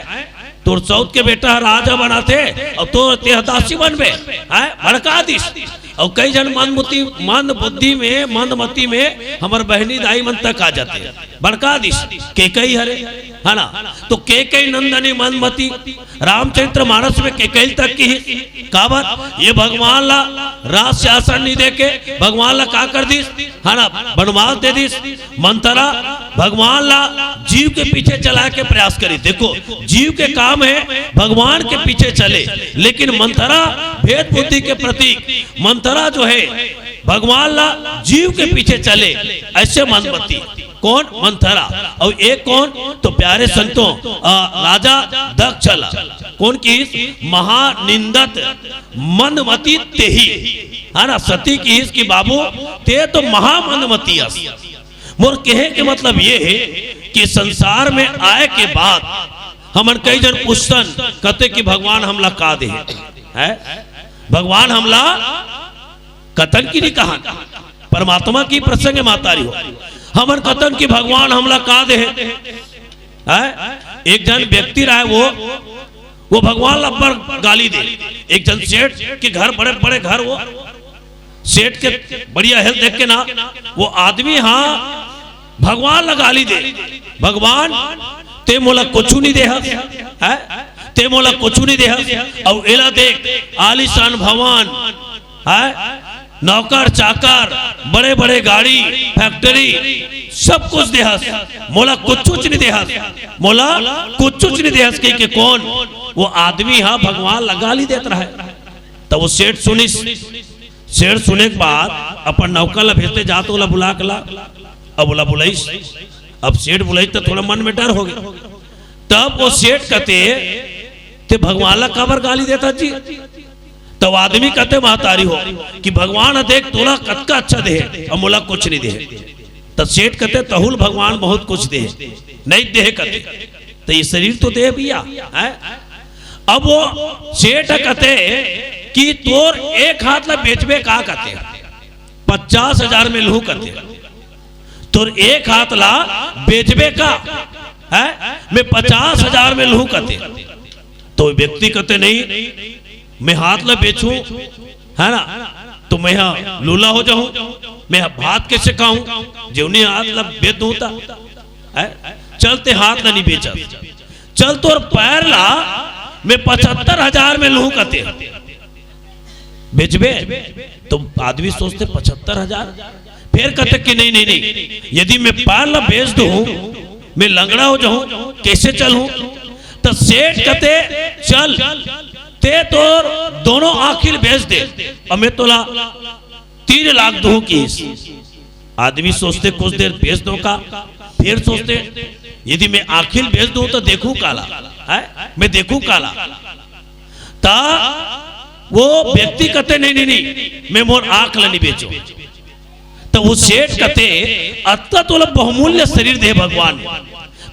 तोर सौत के बेटा ह राजा बनाथे, अउ तोर तेह दासी बनबे, है? भड़का दिस। अउ कई झन मंद बुद्धि, मंद बुद्धि में, मंदमती में हमर बहनी दाई मन तक आ जाथे, भड़का दिस। केकई हरे, है ना? तो केकई नंदनी मंदमती, रामचरित मानस में केकई तक किहिस। काबर? ये भगवान ला राज शासन नहीं देके भगवान ला का कर दिस, है ना, बनवास दे दिस। मंथरा भगवान ला जीव के पीछे चलाए के प्रयास करी। देखो, जीव के काम है भगवान के पीछे चले, लेकिन मंथरा भेद बुद्धि के प्रतीक, मंथरा जो है भगवान ला जीव के पीछे चले, ऐसे मंदमती। कौन? मंथरा। अउ एक कौन? तो प्यारे संतों, आ, राजा दक्ष ला। कौन किहिस? महानिंदत मंदमती तेहि, है ना, सती किहिस कि बाबू, ते तो महामंदमती अस। मोर कहे के मतलब ये है कि संसार में आए के बाद हमन कई झन पूछथन, कथे कि भगवान हमला का दे हे? भगवान हमला कथन कि नहीं कहन, परमात्मा की प्रसंग मातारी हो। हमन कथन कि भगवान हमला का दे हे? हैं? एक झन व्यक्ति रहे, वो, वो भगवान ला अब्बड़ गाली दे। एक झन सेठ के घर, बड़े बड़े घर, वो सेठ के बढ़िया हेल्थ देख के ना, वो आदमी, हाँ, भगवान ला गाली दे, भगवान, ते मोला कुछु नहीं देहस, हैं? ते मोला कुछु नहीं देहस। अउ एला देख, आलीशान भवन, हैं? नौकर चाकर, बड़े बड़े गाड़ी, फैक्ट्री, सब कुछ देहस, मोला कुछुच नहीं देहस, मोला कुछुच नहीं देहस। कहि के कौन? वो आदमी हा भगवान ला गाली देत रहे। तब वो सेठ सुनिस, सेठ सुने के बाद अपन नौकर ला भेजते, जा तो ओला बुला के ला। अब ओला बुलाइस, अब सेठ बुलाइस तो थोड़ा मन में डर हो गया। तब वो सेठ कथे, ते भगवान ला काबर गाली देथस जी? तब आदमी कथे महतारी हो कि भगवान ह देख तोला कतका अच्छा देहे अउ मोला कुछ नहीं देहे। तब सेठ कथे तहू ल भगवान बहुत कुछ देहे, नहीं देहे कथे, तो ये शरीर तो देहे भैया, हैं? अब वो सेठ कथे कि तोर एक हाथ ला बेचबे का कथे, पचास हजार में लूहूं कथे, तोर एक हाथ ला बेचबे का, हैं? मैं पचास हजार में लूहूं कथे। तो व्यक्ति कथे नहीं, मैं हाथ ला बेचूं, है ना, तो मैं हा लूला हो जाहूं, मैं हा भात कैसे खाहूं, जेवनी हाथ ला बेच दूं ता, हैं? चल ते हाथ ला नहीं बेचस। चल तोर पैर ला मैं पचहत्तर हजार में लूं कते, बेचबे? तो आदमी सोचते पचहत्तर हजार, फिर कहते कि नहीं नहीं नहीं, यदि मैं पैर ला बेच दूं, मैं लंगड़ा हो जाऊं, कैसे चलूं? तो सेठ कहते चल, ते तोर दोनों आंखी बेच दे और मैं तोला तीन लाख दूं किस। आदमी सोचते कुछ देर बेच दो का, फिर सोचते यदि मैं आंखी बेच दूं तो देखूं काला, है मैं देखूं काला। ता वो व्यक्ति कहते नहीं नहीं नहीं, मैं मोर आंख ला नहीं बेचो। तो वो सेठ कहते अतका तोला बहुमूल्य शरीर दे भगवान,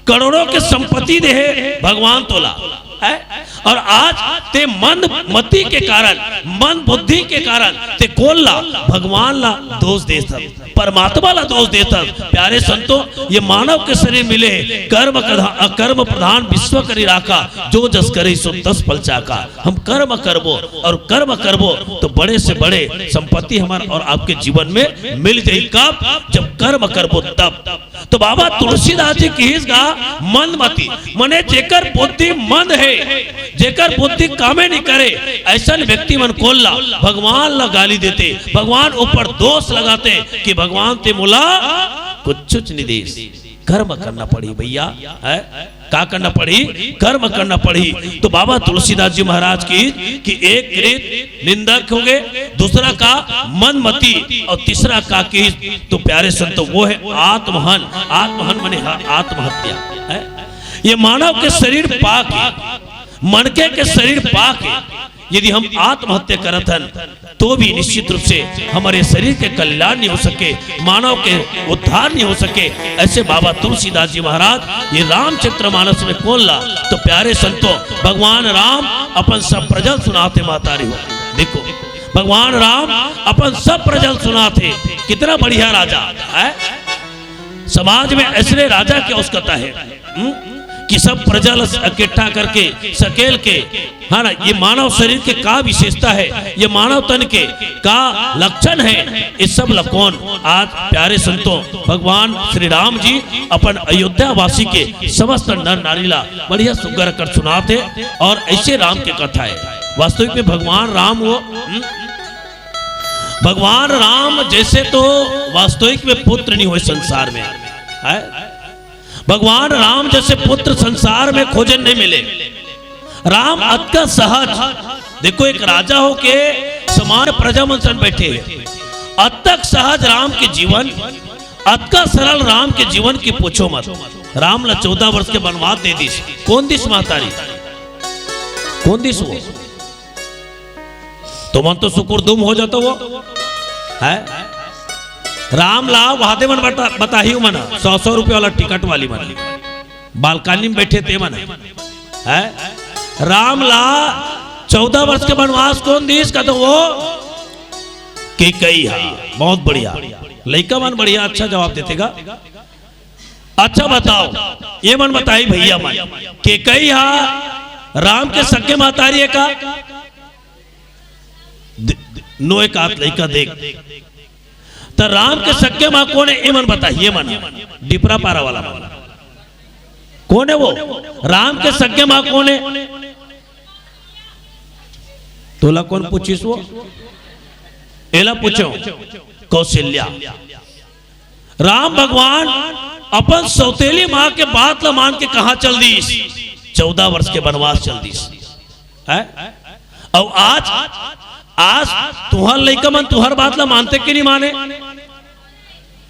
करोड़ों के संपत्ति दे भगवान तोला, है? और आज ते मंद मति के कारण, मंद बुद्धि के कारण ते कोन ला, भगवान ला दोष देथस, परमात्मा ला दोष देथस। प्यारे संतों, ये मानव के शरीर मिले हे, कर्म कधा-, कर्म प्रधान विश्व करी राखा, जो जस करे सो तस फल चाखा। हम कर्म करबो और कर्म करबो तो बड़े से बड़े संपत्ति हमार और आपके जीवन में मिल जाई। कब? जब कर्म करबो तब। तो बाबा तुलसीदास जी किहिस गा मंदमती, मने जेकर बुद्धि मंद हे, जेकर बुद्धि कामे नहीं करे, ऐसन व्यक्ति मन कोन ला, भगवान ला गाली देते, भगवान ऊपर दोष लगाते कि भगवान ते मोला कुछ नहीं देस। कर्म करना पड़ी भैया, है? का करना पड़ी? कर्म करना पड़ी। तो बाबा तुलसीदास जी महाराज किहिस कि एक कृत निंदक हो गए, दूसरा का मंदमती और तीसरा का किहिस, तो प्यारे संत वो है आत्महन। आत्महन माने ह-, आत्महत्या, है? ये मानव के शरीर पाके, मनखे के शरीर पाके यदि हम आत्महत्या करत हन, तो भी निश्चित रूप से हमारे शरीर के कल्याण नहीं हो सके, मानव के उद्धार नहीं हो सके। ऐसे बाबा तुलसीदास जी महाराज ये रामचरितमानस में कोन ला, तो प्यारे संतों, भगवान राम अपन सब प्रजा ल सुनाथे मातारी हो। देखो, भगवान राम अपन सब प्रजा ल सुनाथे। कितना बढ़िया राजा है। समाज में ऐसने राजा की आवश्यकता है, हम्म? कि सब प्रजा ल इकट्ठा करके, सकेल के, है ना, ये मानव शरीर के का विशेषता है, ये मानव तन के का लक्षण है, ये सब ल कोन आज प्यारे संतों, भगवान श्री राम जी अपन अयोध्या वासी के समस्त नर नारी ला बढ़िया सुग्घर कर सुनाथे। और ऐसे राम के कथा है। वास्तविक में भगवान राम वो, हम्म? भगवान राम जैसे तो वास्तविक में पुत्र नहीं होय संसार में, है? भगवान राम जैसे पुत्र संसार में खोजे नहीं मिले। राम अतका सहज, देखो, एक राजा होके समान प्रजा मन सन बैठे हे, अतक सहज राम के जीवन, अतका सरल राम के जीवन की पूछो मत। राम ला चौदह वर्ष के वनवास दे दिस, कोन दिस महतारी? कोन दिस वो? तुमन तो सुकुर दुम हो जातो वो, है? राम ला वहादे मन बता-, बताही मन, सौ सौ रुपया वाला टिकट वाली मन, बालकनी में बैठे ते मन, है? राम ला चौदह वर्ष के वनवास कोन दिस? कहते वो केकई हा। बहुत बढ़िया, लइका मन बढ़िया, अच्छा जवाब देते गा। अच्छा बताओ, ये मन बताही भैया मन, केकई हा राम के सगे महतारी हे का? दे-, नो एक आध लइका देख। त राम के सगे माँ कोन हे? ये मन बताही, ये मन, डिपरा पारा वाला मन। कोन हे वो? राम के सगे माँ कोन हे? तोला कोन पूछिस वो? एला पूछो, कौशल्या। राम भगवान अपन सौतेली माँ के बात ला मान के कहाँ चल दिस? चौदह वर्ष के वनवास चल दिस। हैं? अउ आज, आज तुहर लइका मन तुहर बात ला मानते कि नहीं माने?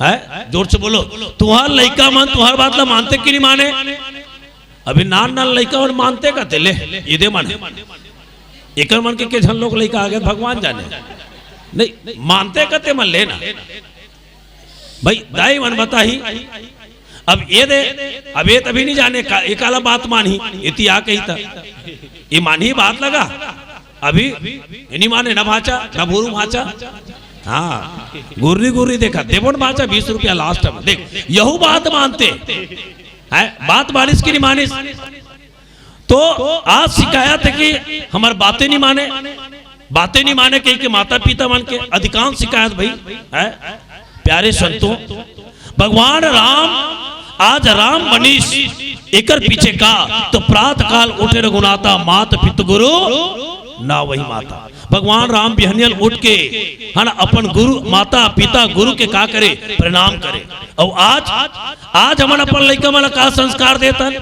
हैं? जोर से बोलो, तुहर लइका मन तुहर बात ला मानते कि नहीं माने? अभी नान नान लइका मन मानते का ते ले, ये दे माने। एकर मन के, के झन लोग लइका आ गए, भगवान जाने। नहीं, मानते का ते मन लेना। भाई, दाई मन बताही। अब ये दे, अब ये तभी नहीं जाने का, एकाला बात मानही, इति आ कही था। ये मानही बात लगा। अभी ये नहीं माने ना भाचा, ना भूरू भाचा। हाँ, गुर्री गुर्री देखा, देबो न भाचा, बीस रुपया last में। देख, यहू बात मानते। हैं, बात मानिस कि नहीं मानिस? तो आज शिकायत है कि हमार बातें नहीं माने, बातें नहीं माने कही के माता पिता मन के अधिकांश शिकायत भाई है। प्यारे संतों, भगवान राम आज राम बनिस, एकर पीछे का? तो प्रात काल उठे रघुनाथा, मात पित गुरु ना वही माता। भगवान राम बिहनियल उठ के, है ना, अपन गुरु, माता, पिता, गुरु के का करे? प्रणाम करे। अउ आज, आज हमन अपन लइका मन ला का संस्कार देथन?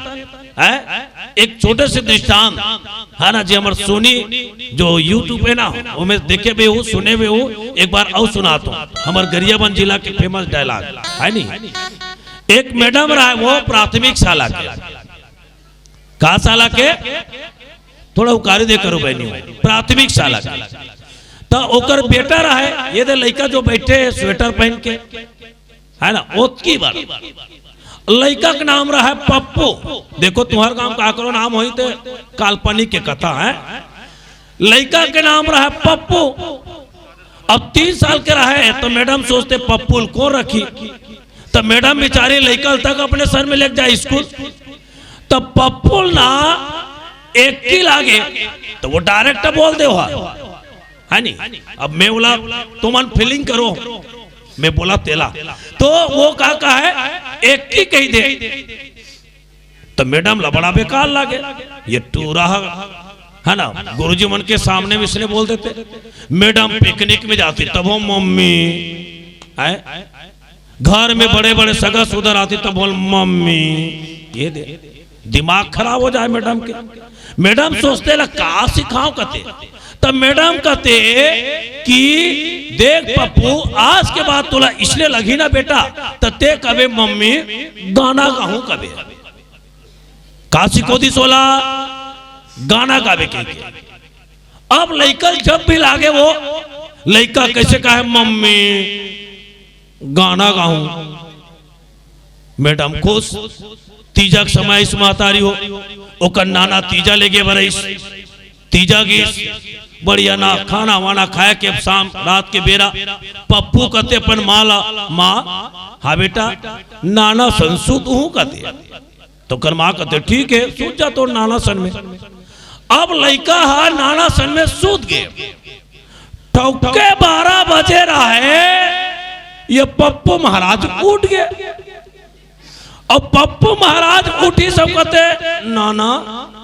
हैं? एक छोटे से दृष्टांत, है ना, जे हमर सोनी, जो YouTube पे ना, ओमे देखे भी हो, सुने भी हो, एक बार अउ सुनात हूँ। हमर गरियाबंद जिला के famous dialogue, है नी? एक madam रहे, वो प्राथमिक शाला के, का शाला के? थोड़ा उकारी दे करो बहनी, प्राथमिक शाला के। तो ओकर बेटा रहे, ये दे लइका जो बैठे है sweater पहन के, है ना, ओतकी बार। लइका के नाम रहे पप्पू। देखो, तुम्हार गांव का करो नाम होई ते काल्पनिक के कथा है। लइका के नाम रहे पप्पू। अब तीन साल के रहे तो madam सोचते, पप्पू ल कौन रखी? तो madam बेचारी लइका ल तक अपने सर में लेके जाए स्कूल। तो पप्पू ल ना एक्की लागे, तो वो direct बोल दे, है नी? अब मैं बोला, तुमन feeling करो, मैं बोला तेला। तो वो का कहे, एक्की कही दे। तो madam ला बड़ा बेकार लागे, ये टूरा, है ना, गुरुजी मन के सामने में इसने बोल देते। Madam picnic में जाती, तब हो मम्मी, है, घर में बड़े बड़े सगा सुधर आती, तब बोल मम्मी। ये दे, दिमाग खराब हो जाए madam के। Madam सोचते ला का सिखाओ कते, तब madam कहते कि देख पप्पू, आज के बाद तोला इसने लगही ना बेटा, त ते कबे मम्मी गाना गाहूं कबे। का सिखो दिस ओला? गाना गावे के। अब लइका जब भी लागे वो लइका कैसे कहे, मम्मी गाना गाहूं। Madam खुश। तीजा के समय इस महतारी हो, ओकर नाना तीजा लेगे बरइस। तीजा गिस, बढ़िया ना खाना वाना खाए के शाम रात के बेरा पप्पू कते अपन माँ ला, माँ, हाँ बेटा, नाना सन सुत हूँ कते। तो ओकर माँ कते, ठीक है, सुत जा तोर नाना सन में। अब लइका हा नाना सन में सुत गे। ठौके बारह बजे रहे, ये पप्पू महाराज उठ गे। अब पप्पू महाराज उठी सब कते, नाना,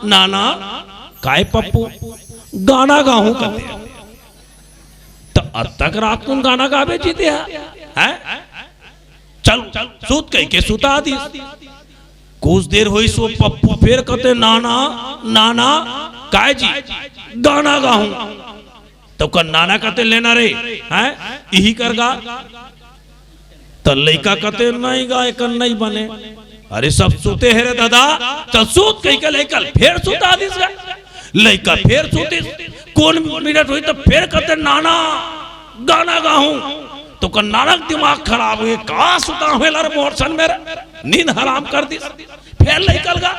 नाना, काय पप्पू, गाना गाहूं कते। तो अतक रात कुन गाना गावे जी ते हा, हैं? चल, सूत कहिके सुता दिस। कुछ देर होइस वो पप्पू फेर कते, नाना, नाना, काय जी, गाना गाहूं। तो ओकर नाना कते, लेना रे, हैं, इही कर गा। तो लइका कते, नहीं गा, एकर नहीं बने। अरे सब सुते हे रे दादा, चल सूत कहिके लइका ल फेर सुता दिस गा। लइका फेर सुतिस, कुन मिनट होइस तो फेर कते, नाना, गाना गाहूं। तो ओकर नाना के दिमाग खराब होगे, का सुता हूं ला रे मोर सन में रे, नींद हराम कर दिस। फेर लइका ल गा,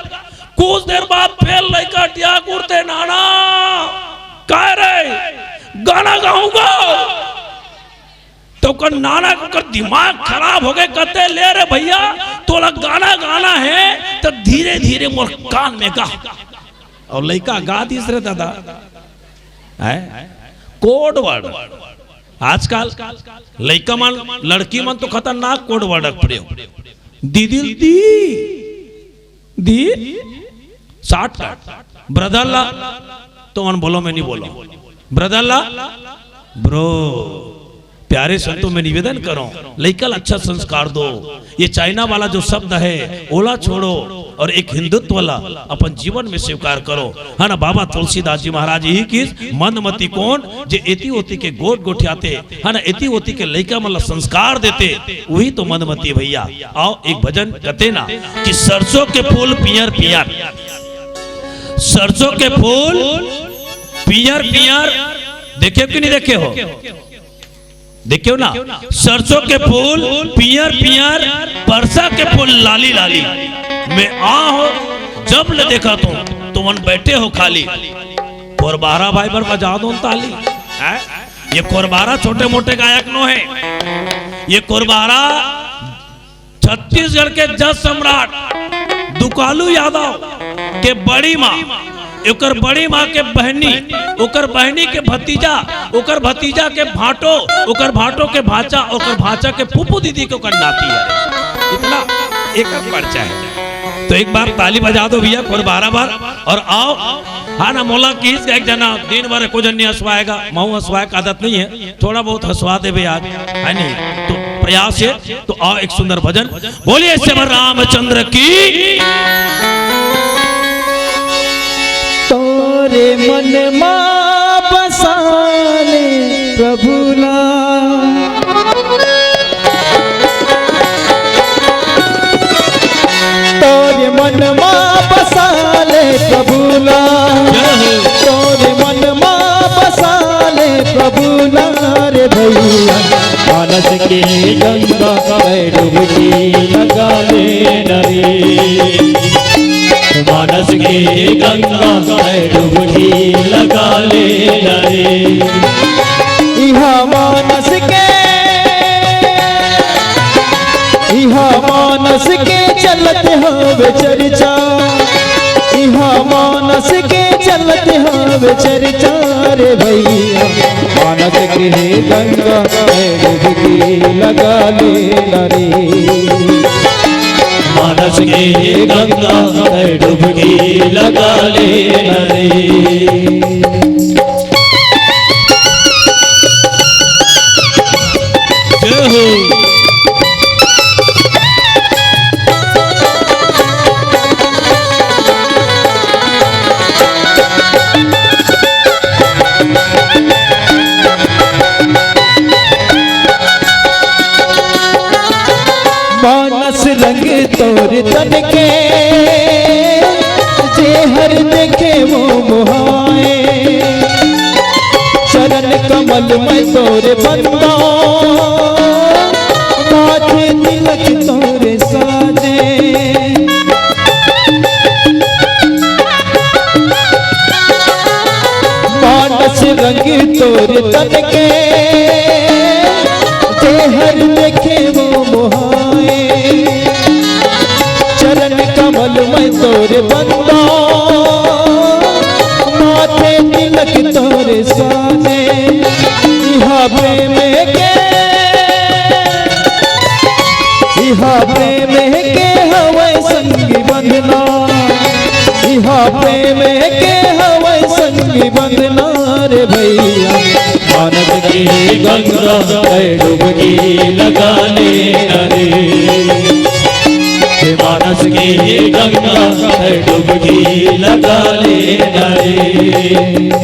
कुछ देर बाद फेर लइका टियाक उठते, नाना, काय रे, गाना गाहूं गा। तो ओकर नाना के ओकर दिमाग खराब होगे, कते, ले रे भैया, तोला गाना गाना हे, तो धीरे धीरे मोर कान में गा। अउ लइका गा दिस रे दादा, हैं? Code word। आजकल लइका मन, लड़की मन तो खतरनाक code word प्रयोग। दीदी ल दी, दी, shortcut। Brother ला, तुमन बोलो, मैं नहीं बोलूं। Brother ला, bro। प्यारे संतों, मैं निवेदन करूं, लइका ला अच्छा संस्कार दो। ये चाइना वाला जो शब्द है, ओला छोड़ो और एक हिंदुत्व ला अपन जीवन में स्वीकार करो, है ना। बाबा तुलसीदास जी महाराज यही किस, मंदमती कोन, जे एती ओती के गोठ गोठियाथे, है ना, एती ओती के लइका मन ला संस्कार देथे, वही तो मंदमती भैया। आओ एक भजन कथे ना कि सरसों के फूल पियर पियर, सरसों के फूल पियर पियर, देखे हो कि नहीं देखे हो? देखे हो ना, सरसों के फूल पियर पियर, परसा के फूल लाली लाली। मैं आ हो जब ले देखा तुम, तुमन बैठे हो खाली। कोरबारा भाई बर बजा दो ताली, हैं? ये कोरबारा छोटे मोटे गायक नो है, ये कोरबारा छत्तीसगढ़ के जस सम्राट दुकालू यादव के बड़ी माँ, ओकर बड़ी माँ के बहनी, ओकर बहनी के भतीजा, ओकर भतीजा के भाटो, ओकर भाटो के भाचा, ओकर भाचा के फूफू दीदी के ओकर नाती है। इतना एक पर्चा है। तो एक बार ताली बजा दो भैया, और बारह बार, और आओ। हाँ ना, मोला किस एक जना दिन भर को जन नहीं हंसवाएगा, महू हंसवाए का आदत नहीं है, थोड़ा बहुत हंसवा दे भैया, है नहीं? तो प्रयास है, तो आओ एक सुंदर भजन। बोलिए श्री रामचंद्र की। तोरे मन मा बसा ले प्रभु ला। तोरे मन मा बसा ले प्रभु ला। जय हो। तोरे मन मा बसा ले प्रभु ला रे भैया। मानस के गंगा में डुबकी लगा ले न रे। मानस के गंगा में डुबकी लगा ले न रे। इहा मानस के, इहा मानस के चलत हवे चर्चा, इहा मानस के चलत हवे चर्चा रे भैया। मानस के गंगा में डुबकी लगा ले न रे। मानस के गंगा में डुबकी लगा ले न रे। जय हो। मानस रंग तोर तन के, जे हर देखे वो मोहाए। चरण कमल में तोर बंदा, माथे तिलक तोर साजे। मानस रंग तोर तन के, जे हर देखे वो मोहाए। चरण कमल में तोर बंदा, माथे तिलक तोर साजे। इहा प्रेम के, इहा प्रेम के हवे संगी बंधना, इहा प्रेम के हवे संगी बंधना रे भैया। मानस के गंगा में डुबकी लगा ले न रे। हे मानस के गंगा में डुबकी लगा ले न रे।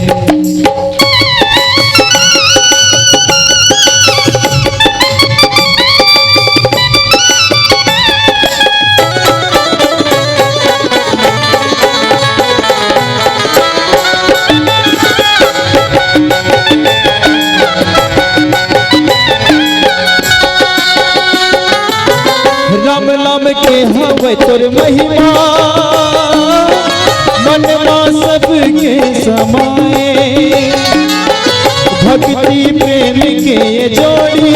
राम नाम के हवे तोर महिमा, मन मा सबके समाए। भक्ति प्रेम के ये जोड़ी,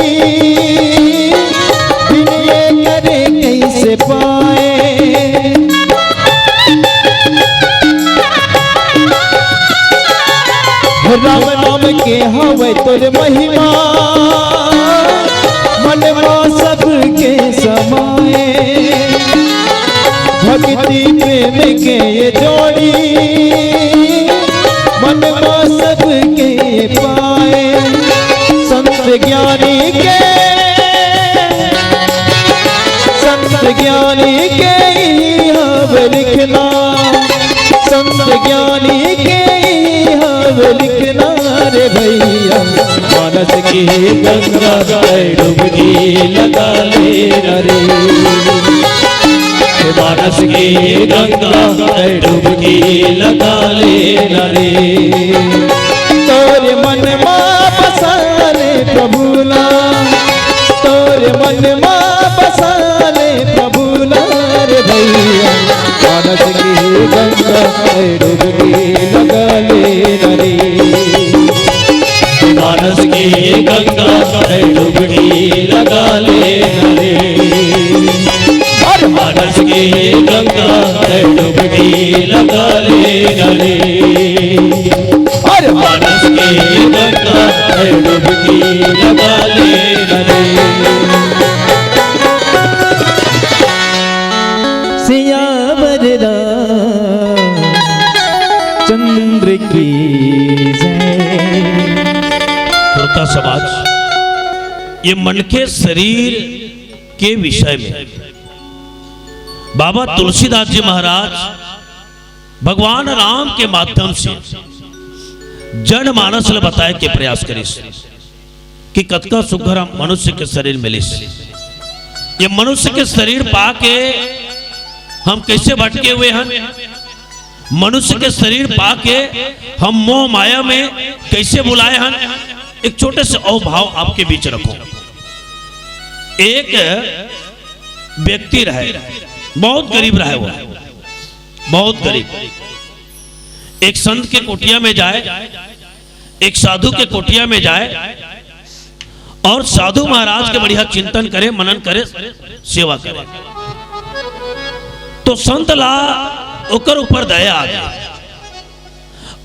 बिन ये करे कैसे पाए। राम नाम के हवे तोर महिमा, मन मा सबके समाए। भक्ति प्रेम के ये जोड़ी, मन मा सबके पाए। संत ज्ञानी के, संत ज्ञानी के ही हवे लिखना, संत ज्ञानी के ही हवे लिखना रे भैया। मानस के गंगा में डुबकी लगा ले न रे। मानस के गंगा में डुबकी लगा ले न रे। तोरे मन मा बसा ले प्रभु ला, तोरे मन मा बसा ले प्रभु ला रे भैया। मानस के गंगा में डुबकी लगा ले न रे। मानस के गंगा में डुबकी लगा ले न रे। हर मानस के गंगा में डुबकी लगा ले न रे। हर मानस के गंगा में डुबकी लगा ले न रे। सियावर रामचंद्र की जय। श्रोता समाज, ये मनखे शरीर के विषय में बाबा तुलसीदास जी महाराज भगवान राम के माध्यम से जनमानस ल बताए के प्रयास करिस कि कतका सुघर मनुष्य के शरीर मिलिस। ये मनुष्य के शरीर पाके हम कैसे भटके हुए हन, मनुष्य के शरीर पाके हम मोह माया में कैसे भुलाए हन। एक छोटे से अउ भाव आपके बीच रखो। एक व्यक्ति रहे, बहुत गरीब रहे वो, बहुत गरीब। एक संत के कुटिया में जाए, एक साधु के कुटिया में जाए और साधु महाराज के बढ़िया चिंतन करे, मनन करे, सेवा करे। तो संत ला ओकर ऊपर दया आ गया।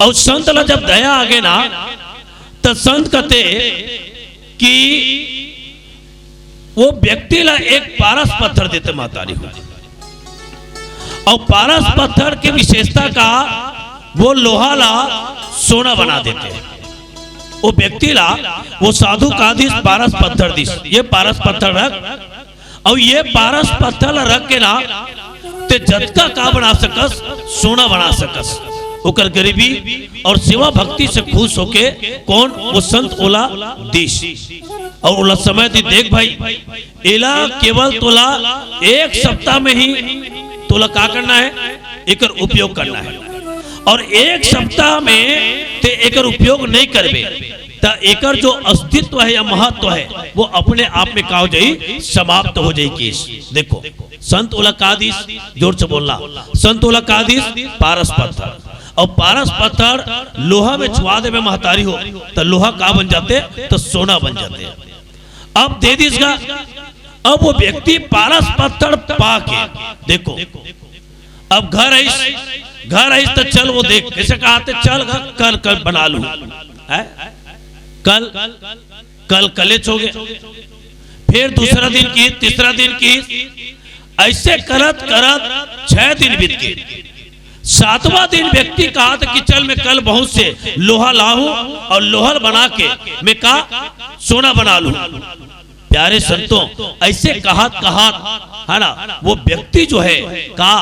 और संत ला जब दया आ गए ना, तो संत कहते कि वो व्यक्ति ला एक पारस पत्थर देते महतारी हो। और पारस पत्थर के विशेषता का, वो लोहा ला सोना बना देते। वो व्यक्ति ला, वो साधु का दिस पारस पत्थर दिस, ये पारस पत्थर रख, और ये पारस पत्थर ला रख के ना ते जतका का बना सकस, सोना बना सकस। ओकर गरीबी और सेवा भक्ति से खुश होके कौन वो संत ओला दिस। और ओला समय दी, देख भाई, एला केवल तोला एक सप्ताह में ही तोला का करना है, एकर उपयोग करना है। और एक सप्ताह में ते एकर उपयोग नहीं करबे, त एकर जो अस्तित्व है या महत्व है, वो अपने आप में का हो जाई, समाप्त हो जाई। केस देखो, संत ओला का दिस, जोर से बोलना, संत ओला का दिस, पारस पत्थर। और पारस पत्थर लोहा में छुआ देवे महतारी हो, तो लोहा का बन जाते, तो सोना बन जाते। अब दे दिस का, अब वो व्यक्ति पारस पत्थर पा के, देखो, अब घर आइस, घर आइस तो चल वो देख, कैसे कहा थे, चल घर, कल, कल बना लू, है? कल, कल कलेच हो गए। फिर दूसरा दिन की, तीसरा दिन की, ऐसे करत करत छह दिन बीत गए। सातवां दिन व्यक्ति कहा था कि चल मैं कल बहुत से लोहा लाऊं और लोहल बना के मैं का सोना बना लूं। प्यारे संतों, ऐसे कहत कहत, है ना, वो व्यक्ति जो है का,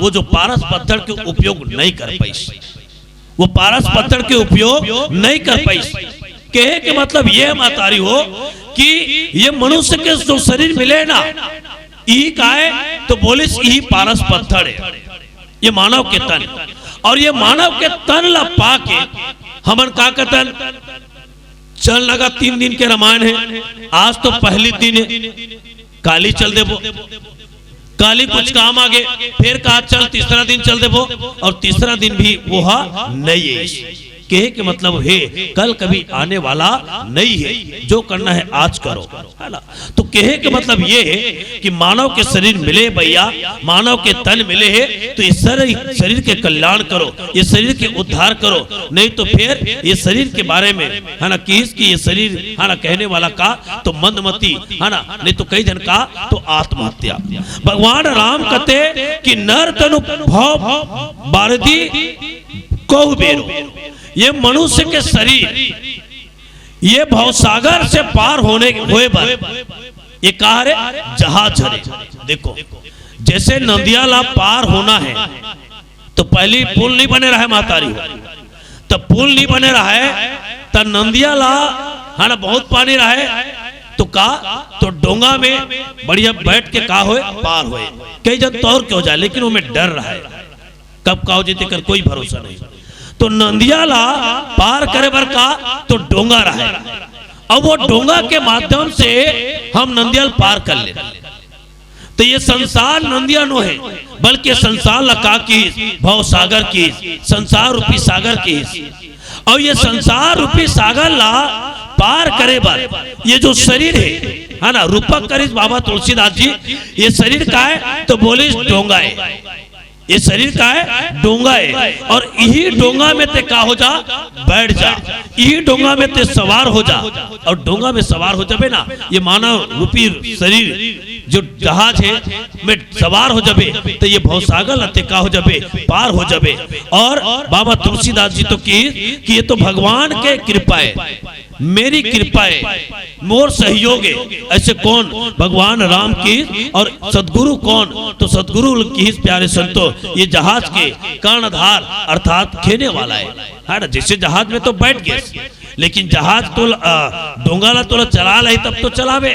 वो जो पारस पत्थर के उपयोग नहीं कर पाइस, वो पारस पत्थर के उपयोग नहीं कर पाइस। कहे के मतलब ये है महतारी हो कि ये मनुष्य के जो शरीर मिले ना, यही का है, तो बोलिस यही पारस पत्थर है, ये मानव के तन। और ये मानव के तन ला पा के हमन का कतन, चल लगा, तीन दिन के रामायण है, आज तो पहली दिन है, काली चल देबो, काली कुछ काम आ गए, फिर कहा चल तीसरा दिन चल देबो, और तीसरा दिन भी वो हा नहीं है। कहे के मतलब है, कल कभी आने वाला नहीं है, जो करना है आज करो, है ना? तो कहे के मतलब ये है कि मानव के शरीर मिले भैया, मानव के तन मिले है, तो ये सर-, शरीर के कल्याण करो, ये शरीर के उद्धार करो, नहीं तो फिर ये शरीर के बारे में, है ना, किस की ये शरीर, है ना, कहने वाला का तो मंदमती, है ना, नहीं तो कई जन का तो आत्महत्या। भगवान राम कहते कि नर तनु भव बारदी कहु बेरो, ये मनुष्य के शरीर ये भवसागर से पार होने, होए बर ये कहा रे, जहाज हरे। देखो, जैसे नंदिया ला पार होना है, तो पहली पुल नहीं बने रहे महतारी हो, तो पुल नहीं बने रहे, तो नंदिया ला, है ना, बहुत पानी रहे, तो का, तो डोंगा में बढ़िया बैठ के का होए, पार होए। कई जन तौर के हो जाए, लेकिन वो में डर रहे, कब का हो जाए, तेकर कोई भरोसा नहीं। तो नंदिया ला पार करे बर का, तो डोंगा रहे। अब वो डोंगा के माध्यम से हम नंदिया ल पार कर ले। तो ये संसार नंदिया नो है, बल्कि ये संसार ला का की, भव सागर की, संसार रूपी सागर की। और ये संसार रूपी सागर ला पार करे बर ये जो शरीर है, है ना, रूपक करिस बाबा तुलसीदास जी, ये शरीर का है, तो बोलिस डोंगा है। ये शरीर का है, डोंगा है। और यही डोंगा में ते का हो जा, बैठ जा, यही डोंगा में ते सवार हो जा। और डोंगा में सवार हो जाबे ना, ये मानव रूपी शरीर, जो जहाज हे में सवार हो जाबे, त ये भवसागर ल ते का हो जाबे, पार हो जाबे। अउ बाबा तुलसीदास जी तो किहिस कि ये तो भगवान के कृपा हे, मेरी कृपा हे, मोर सहयोग हे। अइसे कोन? भगवान राम किहिस। अउ सदगुरु कोन? तो सदगुरु ल किहिस, प्यारे संतो, ये जहाज के कर्णधार अर्थात खेने वाला हे, हे ना? जइसे जहाज में तो बइठ गे, लेकिन जहाज तो, अ, डोंगा ला तोला चलाय ल आही तब तो चलाबे,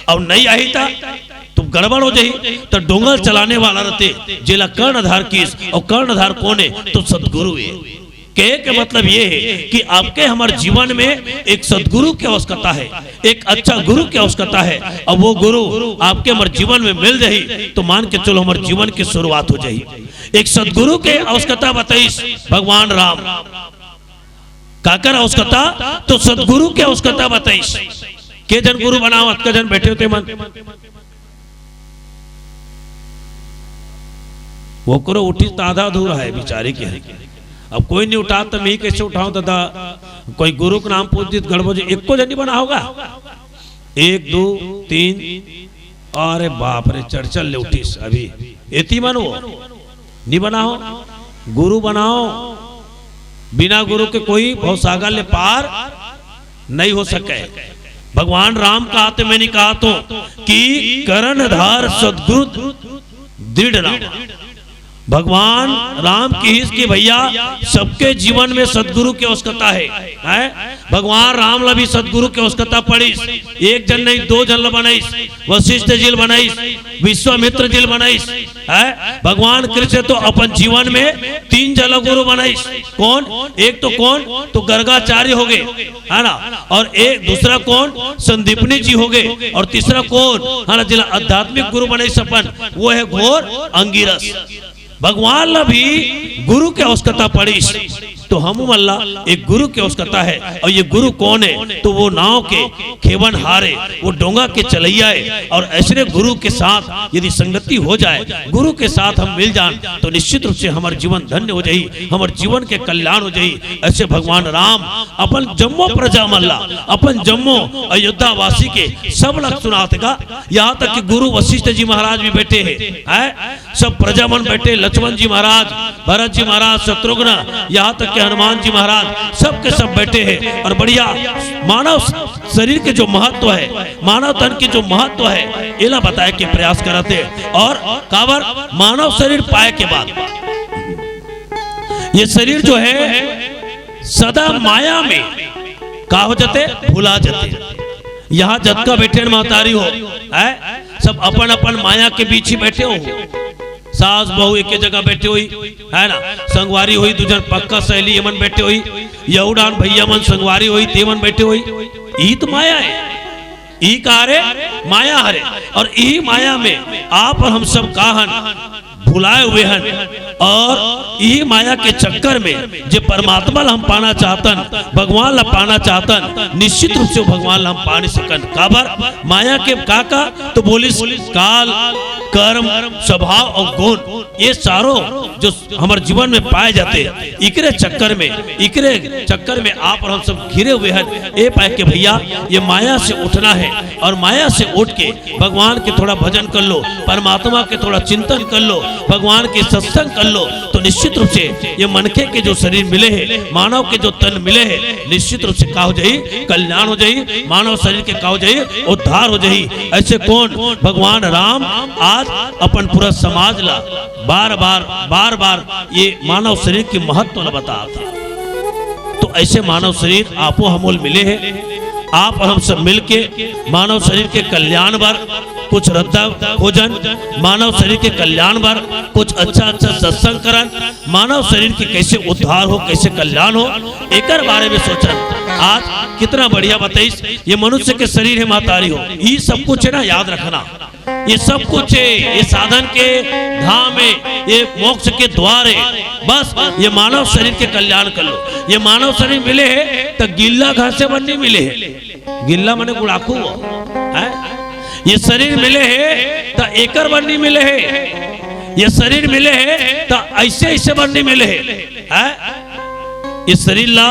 अउ नइ आही त तो गड़बड़ हो जाही। त डोंगा चलाने वाला रहिथे, जेला कर्णधार किहिस, अउ कर्णधार कोन हे? तो सदगुरु हे। कहे के मतलब ये हे कि आपके हमर जीवन में एक सदगुरु के आवश्यकता हे, एक अच्छा गुरु के आवश्यकता हे। अब वो गुरु आपके हमर जीवन में मिल जाही, तो मान के चलो, हमर जीवन के शुरुआत हो जाही। एक सदगुरु के आवश्यकता बताइस भगवान राम। काकर आवश्यकता? तो सदगुरु के आवश्यकता बताइस। के झन गुरु बनावत, के झन बइठे हो ते मन? ओकरो उठिस त आधा अधूरा हे बिचारी के। अब कोई नइ उठात त मैं कइसे उठाहूं दादा? कोई गुरु के नाम पूछ दिस त गड़बड़ हो जाही। एको झन नइ बना होगा। एक, दू, तीन, अरे बाप रे, चढ़ चढ़ ले उठिस अभी। एती मन वो नइ बना हो। गुरु बनाओ, बिना गुरु के कोई भवसागर ले पार नइ हो सके। भगवान राम कहाथे, मैं नइ कहत हों, कि कर्णधार सदगुरु दृढ़ राम। भगवान राम किहिस कि भइया, सबके जीवन में सदगुरु के आवश्यकता हे, हे? भगवान राम ला भी सदगुरु के आवश्यकता पड़िस। एक झन नहीं, दो झन ला बनाइस, वशिष्ठ जी ला बनाइस, विश्वामित्र जी ला बनाइस, हे? भगवान कृष्ण तो अपन जीवन में तीन झन ला गुरु बनाइस। कोन? एक तो कोन? तो गर्गाचार्य हो गे, हे ना? अउ एक दूसरा कोन? संदीपनी जी हो गे। अउ तीसरा कोन? हे ना, जेला आध्यात्मिक गुरु बनाइस अपन, वो हे घोर अंगिरस। भगवान ला भी गुरु के आवश्यकता पड़िस, तो हमू मन ला एक गुरु के आवश्यकता हे। अउ ये गुरु कोन हे? तो वो नाव के खेवनहार हे, वो डोंगा के चलइया हे। अउ अइसने गुरु के साथ यदि संगति हो जाय, गुरु के साथ हम मिल जान, तो निश्चित रूप से हमर जीवन धन्य हो जाही, हमर जीवन के कल्याण हो जाही। अइसे भगवान राम अपन जम्मो प्रजा मन ला, अपन जम्मो अयोध्या वासी के सब ला सुनाथे गा, यहाँ तक कि गुरु वशिष्ठ जी महाराज भी बइठे हे, हे? सब प्रजा मन बइठे, लक्ष्मण जी महाराज, भरत जी महाराज, शत्रुघ्न, यहाँ तक कि हनुमान जी महाराज, सब के सब बइठे हे। अउ बढ़िया मानव शरीर के जो महत्व हे, मानव तन के जो महत्व हे, एला बताय के प्रयास करत हे। अउ काबर मानव शरीर पाय के बाद ये शरीर जो हे सदा माया में का हो जाथे, भुला जाथे। यहाँ जतका बइठे हे महतारी हो, हे, सब अपन अपन माया के बीच ही बइठे हो। सास बहू एके जगह बइठे होही, हे ना, संगवारी होही, दू झन पक्का सहेली एमन बइठे होही, यहू डाहन भइया मन संगवारी होही, तेमन बइठे होही। इही तो माया हे, इही का हरे, माया हरे। अउ इही माया में आप अउ हम सब का हन, भुलाय हुए हन। अउ इही माया के चक्कर में जे परमात्मा ला हम पाना चाहतन, भगवान ला पाना चाहतन, निश्चित रूप से वो भगवान ला हम पा नइ सकन। काबर? माया के का का तो बोलिस, काल, कर्म, स्वभाव अउ गुण, ये चारों जो हमर जीवन में पाय जाथे, इकरे चक्कर में, इकरे चक्कर में आप अउ हम सब घिरे हुए हन। ए पाय के भइया, ये माया से उठना हे अउ माया से उठ के भगवान के थोड़ा भजन कर लो, परमात्मा के थोड़ा चिंतन कर लो, भगवान के सत्संग कर लो, तो निश्चित रूप से ये मनखे के जो शरीर मिले हे, मानव के जो तन मिले हे, निश्चित रूप से का हो जाही, कल्याण हो जाही, मानव शरीर के का हो जाही, उद्धार हो जाही। अइसे कोन? भगवान राम आज अपन पूरा समाज ला बार बार, बार बार ये मानव शरीर के महत्व ला बताथे। तो अइसे मानव शरीर आपो हमो ल मिले हे, आप अउ हम सब मिलके मानव शरीर के कल्याण बर कुछ रद्दा खोजन, मानव शरीर के कल्याण बर कुछ अच्छा अच्छा सत्संग करन, मानव शरीर के कइसे उद्धार हो, कइसे कल्याण हो, एकर बारे में सोचन। आज कितना बढ़िया बताइस, ये मनुष्य के शरीर हे महतारी हो, ई सब कुछ हे ना, याद रखना। ये सब कुछ हे, ये साधन के धाम हे, ये मोक्ष के द्वार हे। बस ये मानव शरीर के कल्याण कर लो। ये मानव शरीर मिले हे त गिल्ला घासे बर नइ मिले हे। गिल्ला मने गुड़ाखू हो, हे? ये शरीर मिले हे त एकर बर नइ मिले हे। ये शरीर मिले हे त अइसे अइसे बर नइ मिले हे, हे? ये शरीर ला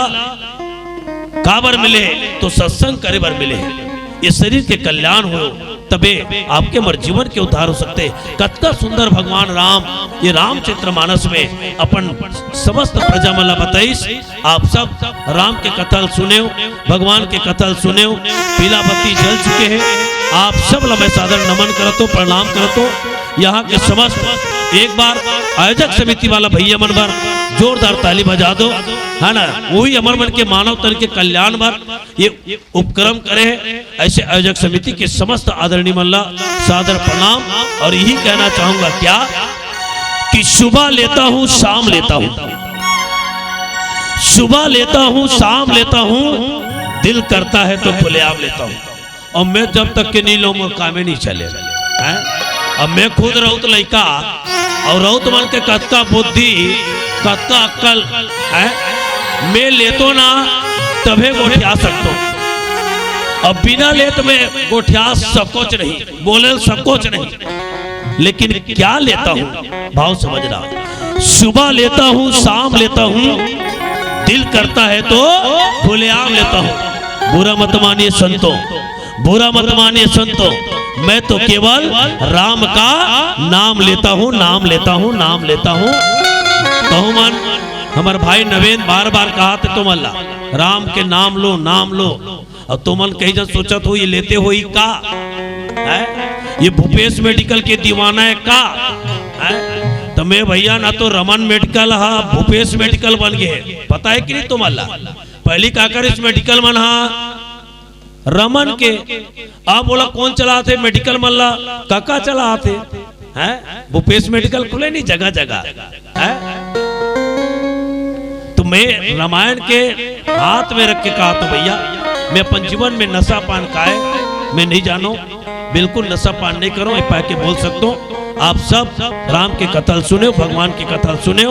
काबर मिले हे? तो सत्संग करे बर मिले हे। ये शरीर के कल्याण हो, तबे आपके हमर जीवन के उद्धार हो सकथे। कतका सुंदर भगवान राम ये रामचरित मानस में अपन समस्त प्रजा मन ला बताइस। आप सब राम के कथा ल सुनेव, भगवान के कथा ल सुनेव। पीला बत्ती जल चुके हे। आप सब ला मैं सादर नमन करत हों, प्रणाम करत हों। यहाँ के समस्त एक बार आयोजक समिति वाला भैया मन बर जोरदार ताली बजा दो, है ना? वही हमर मन के मानव तन के कल्याण बर ये उपक्रम करे हे। ऐसे आयोजक समिति के समस्त आदरणीय मन ला सादर प्रणाम। और यही कहना चाहूंगा क्या कि सुबह लेता हूँ, शाम लेता हूँ, सुबह लेता हूँ, शाम लेता हूँ, दिल करता है तो खुलेआम लेता हूँ। और मैं जब तक के नहीं लूँ, मोर कामे नहीं चले। हैं? अब मैं खुद रहूँ तो लइका, और रहूँ तो मन के कतका बुद्धि, कतका अक्कल है, मैं लेतो ना, तभे गोठिया सकतो। अब बिना लेत में गोठिया सकोच नहीं, बोले सकोच नहीं। लेकिन क्या लेता हूँ, भाव समझना। सुबह लेता हूँ, शाम लेता हूँ, दिल करता है तो खुलेआम लेता हूँ। बुरा मत मानिए संतों, बुरा मत मानिए संतों, मैं तो केवल राम का नाम लेता हूँ, नाम लेता हूँ, नाम लेता हूँ। कहूँ मन, हमर भाई नवेन बार बार कहा थे तुमन ला, राम के नाम लो, नाम लो। और तुमन कहीं जन सोचत हो, ये लेते हो ही का? हैं? ये भूपेश मेडिकल के दीवाना है का? हैं? तो मैं भैया ना तो रमन मेडिकल हा, भूपेश मेडिकल बन गए। पता है कि नहीं तुमन ला? पहली काकर इस मेडिकल मन हा रमन के, अब बोला कौन चलाथे मेडिकल मन ला? काका चलाथे। हैं? भूपेश मेडिकल खुले नहीं जगह जगह। हैं? तो मैं रामायण के हाथ में रख के कहा तो भैया, मैं अपन जीवन में नशा पान खाए मैं नहीं जानो, बिल्कुल नशा पान नहीं करो, ये पा के बोल सकता हूँ। आप सब राम के कथा ल सुनेव, भगवान के कथा ल सुनेव,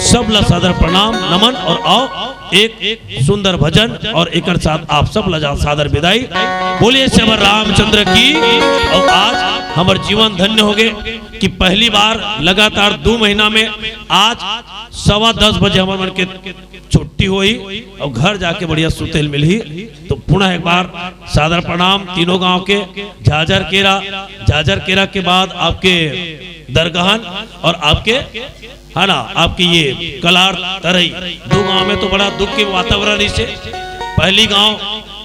सब ला सादर प्रणाम, नमन। और आओ एक सुंदर भजन और एकर साथ आप सब ला जा सादर विदाई। बोलिए श्री रामचंद्र की। और आज हमर जीवन धन्य हो गए कि पहली बार लगातार दो महीना में आज सवा दस बजे हमर मन के छुट्टी होही और घर जाके बढ़िया सुते ल मिलही। तो पुनः एक बार सादर प्रणाम तीनों गांव के, झाझर केरा, झाझर केरा के बाद आपके दरगहन और आपके, है ना, आपके ये कलार तरई दो गांव में तो बड़ा दुख के वातावरण इसे पहली गांव,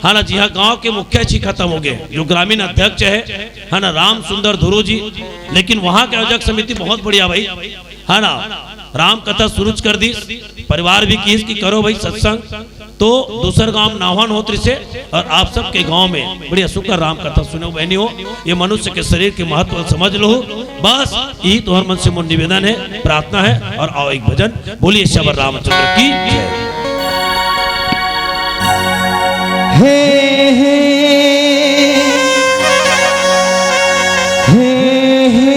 है ना, जी हाँ, गांव के मुखिया जी खत्म हो गए, जो ग्रामीण अध्यक्ष है, है ना, राम सुंदर धुरू जी, लेकिन वहां के आयोजक समिति बहुत बढ़िया भाई, है ना, राम कथा शुरू कर दी, परिवार भी किहिस कि करो भाई सत्संग, तो दूसर गांव नाहन होत रिसे और आप सबके गांव में बढ़िया सुकर राम कथा सुने बहनी हो। ये मनुष्य के शरीर के महत्व समझ लो, बस यही तुम्हार मन से मोर निवेदन है, प्रार्थना है। और आओ एक भजन, बोलिए श्री रामचंद्र की जय। हे, हे, हे, हे।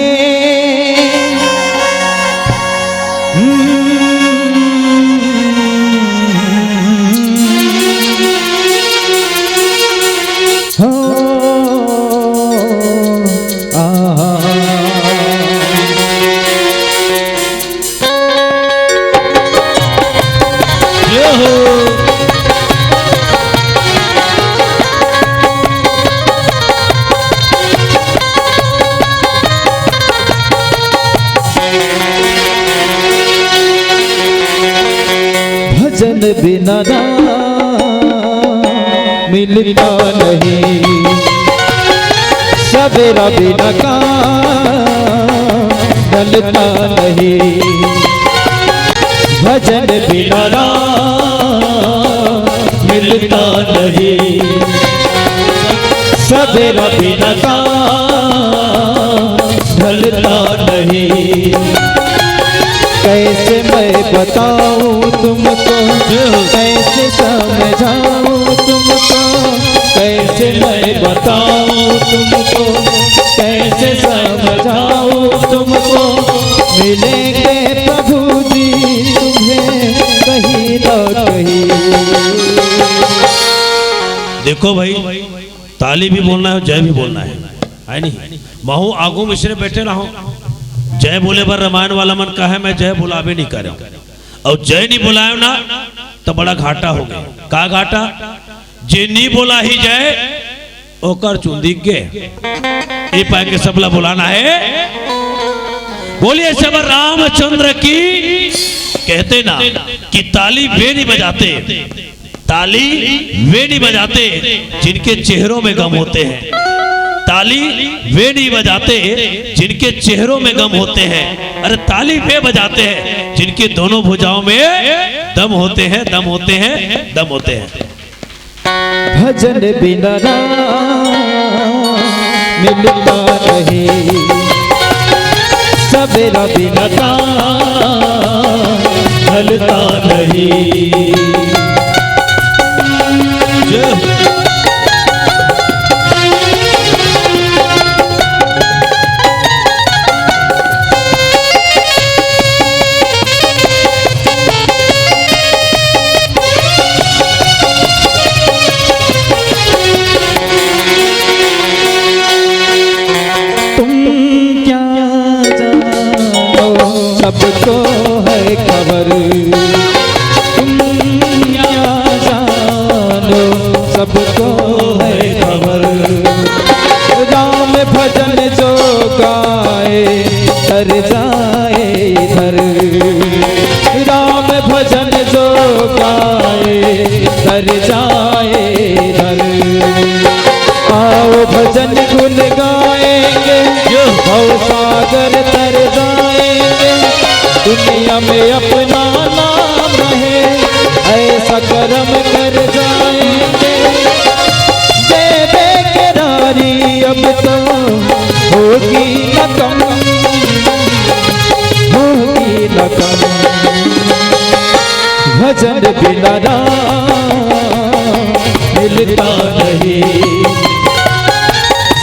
हो, आहा। जय हो। भजन बिना राम मिलता नहीं, सवेरा बिना काम ढलता नहीं। भजन बिना राम मिलता नहीं, सवेरा बिना काम ढलता नहीं। कैसे मैं बताऊं तुमको, कैसे समझाऊं तुमको, कैसे मैं बताऊं तुमको, कैसे समझाऊं तुमको, मिलेंगे प्रभु जी तुम्हें कहीं ना कहीं। देखो भाई, ताली भी बोलना है, जय भी बोलना है, है नहीं? महू आगू में इसने बैठे रहो, जय बोले बर रामायण वाला मन कहे, मैं जय बुलावे नहीं करे, और जय नहीं बुलायो ना तो बड़ा घाटा हो गया। का घाटा? जे नहीं बोला ही जय, ओकर चुंदी गे। ए पाय के सबला बुलाना है। बोलिए सबर रामचंद्र की। कहते ना कि ताली वे नहीं बजाते, ताली वे नहीं बजाते जिनके चेहरों में गम होते हैं। ताली वे नहीं बजाते जिनके चेहरों में गम होते हैं। अरे, ताली वे बजाते हैं जिनके दोनों भुजाओं में दम होते हैं, दम होते हैं, दम होते हैं। भजन बिना राम मिलता नहीं, सवेरा बिना राम ढलता नहीं। जय हो। तुम क्या जानो, सबको है खबर। तुम क्या जानो, सबको है खबर। राम भजन जो गाए, तर जाए इधर। राम भजन जो गाए, तर जाए इधर। आओ भजन गुन गाएंगे, यो। भव सागर तर जाएंगे। दुनिया में अपना नाम रहे, ऐसा करम कर जाएंगे। जय बेकरारी अब तो होगी न कम, होगी न कम। भजन बिना राम मिलता नहीं,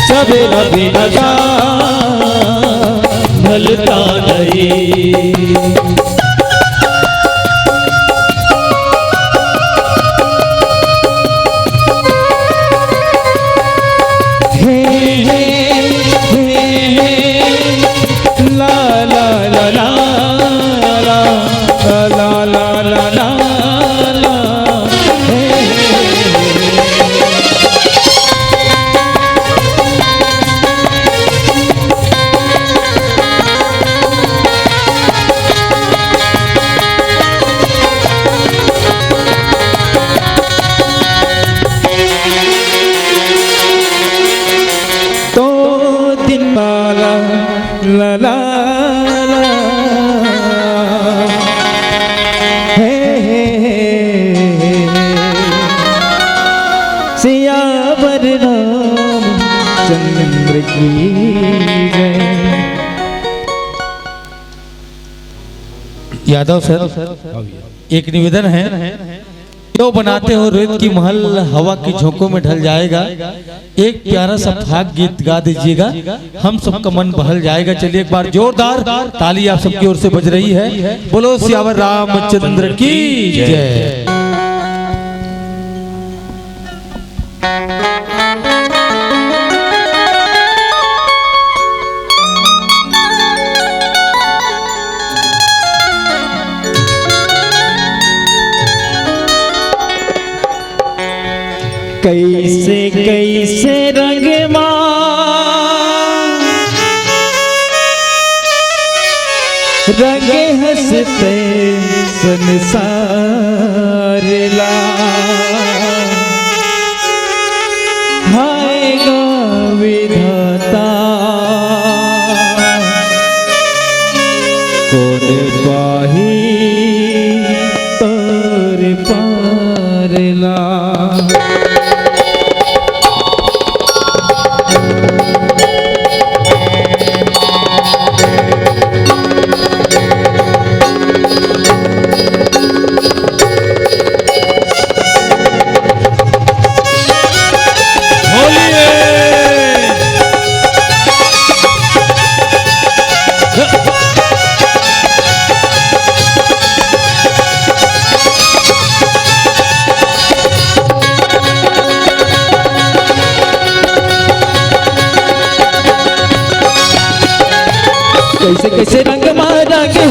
सवेरा बिना राम ढलता नहीं। हे, हे, हे, हे, ला, ला, ला, ला, ला, ला, ला, ला, ला, ला, ला, हे, हे, हे, हे। तो दिन वाला ला ला ला। हे, हे, हे, हे। सियावर रामचंद्र की जय। यादव सर, एक निवेदन है, क्यों बनाते हो रेत की महल, हवा की झोंकों में ढल जाएगा। एक प्यारा सा फाग गीत गा दीजिएगा, हम सबका मन बहल जाएगा। चलिए एक बार जोरदार ताली आप सबकी ओर से बज रही है। बोलो सियावर रामचंद्र की जय। कैसे कैसे रंग मा रंगे हंसते संसार ला। हाय गा विधाता, कौन पाही तोर पार ला।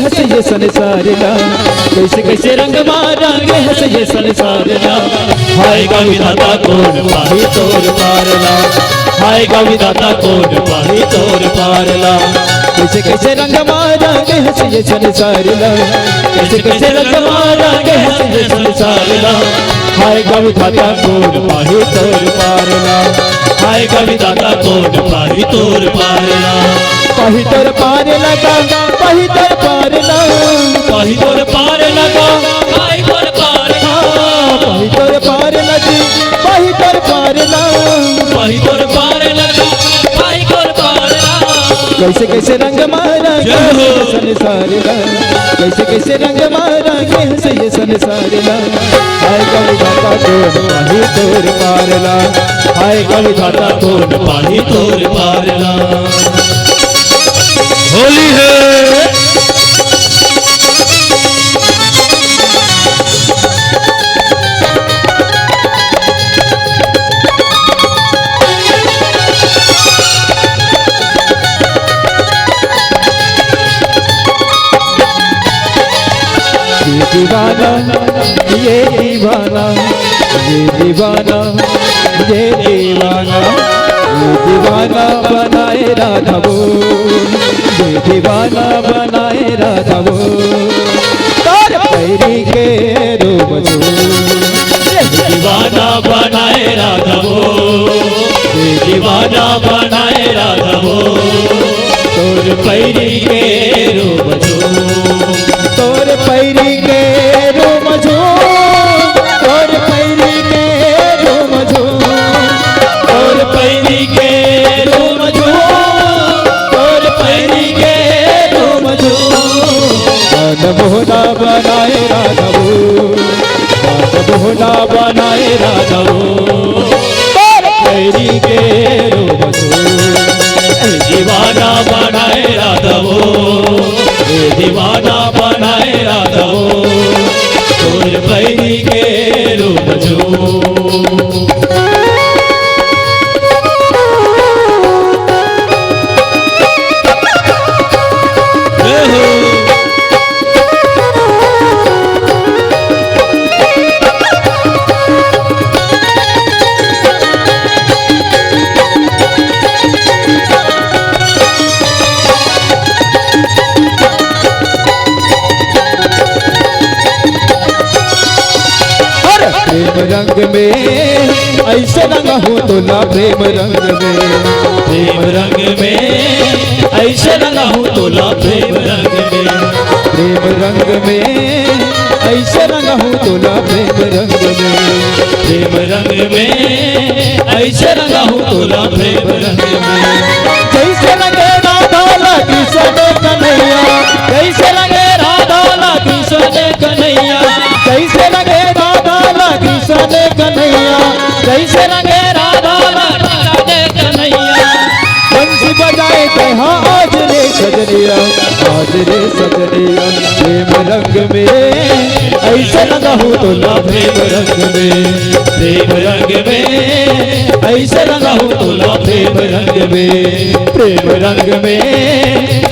हस ये संसार ला, कइसे कइसे रंग मा रंगे हस ये संसार ला। हाय गा विधाता कोन पाही तोर पार ला, हाय गा विधाता कोन पाही तोर पार ला। कइसे कइसे रंग मा रंगे हस ये संसार ला, कइसे कइसे रंग मा रंगे हस ये संसार ला। हाय गा विधाता कोन पाही तोर पार ला, हाय गा विधाता कोन पाही तोर पार ला। पाही तोर पार ला गा, पाही तोर पार ला। पाही तोर पार ला गा, पाही तोर पार ला। हाँ, पाही तोर पार ला जी, पाही तोर पार ला। पाही तोर पार ला गा, पाही तोर पार ला। कइसे कइसे रंग मा रंगे हस ये संसार ला, कइसे कइसे रंग मा रंगे हस ये संसार ला। हाय गा विधाता कोन पाही तोर पार ला, हाय गा विधाता कोन पाही तोर पार ला। होली है। ये दीवाना, ये दीवाना, ये दीवाना, ये दीवाना, ये दीवाना बनाए राधा वो, ये दीवाना बनाए राधा वो। तार पैरी के रूप जो, ये दीवाना बनाए राधा वो, ये दीवाना बनाए राधा वो। तोर पैरी के रूप जो, तोर पैरी के रूप जो, तोर पैरी के रूप जो, तोर पैरी के रूप जो, तोर पैरी के रूप जो। मन मोहना बनाए राधा वो, मन मोहना बनाए राधा वो। तोर पैरी के रूप जो, ए दीवाना बनाए राधा वो, ए दीवाना बनाए राधा वो। तोर पैरी के रूप जो। जय हो। अरे प्रेम रंग में अइसे रंगाहूँ तोला प्रेम रंग में, प्रेम रंग में अइसे रंगाहूँ तोला प्रेम रंग में, प्रेम रंग में अइसे रंगाहूँ तोला प्रेम रंग में, प्रेम रंग में अइसे रंगाहूँ तोला प्रेम रंग में। जइसे रंगे राधा ला कृष्ण कन्हैया, जइसे रंगे राधा ला कृष्ण कन्हैया, जइसे रंगे राधा ला कृष्ण कन्हैया, जइसे रंगे राधा ला कृष्ण कन्हैया। बंसी बजाए कहे आज रे सजनिया, आज रे सजनिया। प्रेम रंग में अइसे रंगाहूँ तोला प्रेम रंग में, प्रेम रंग में अइसे रंगाहूँ तोला प्रेम रंग में, प्रेम रंग में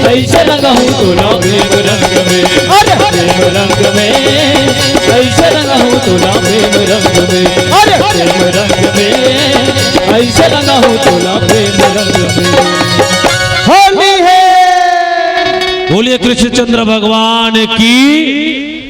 अइसे रंगाहूँ तोला प्रेम रंग में। अरे प्रेम रंग में अइसे रंगाहूँ तोला प्रेम रंग में, अरे प्रेम रंग में अइसे रंगाहूँ तोला प्रेम रंग में। होली है। बोलिए कृष्णचंद्र भगवान की।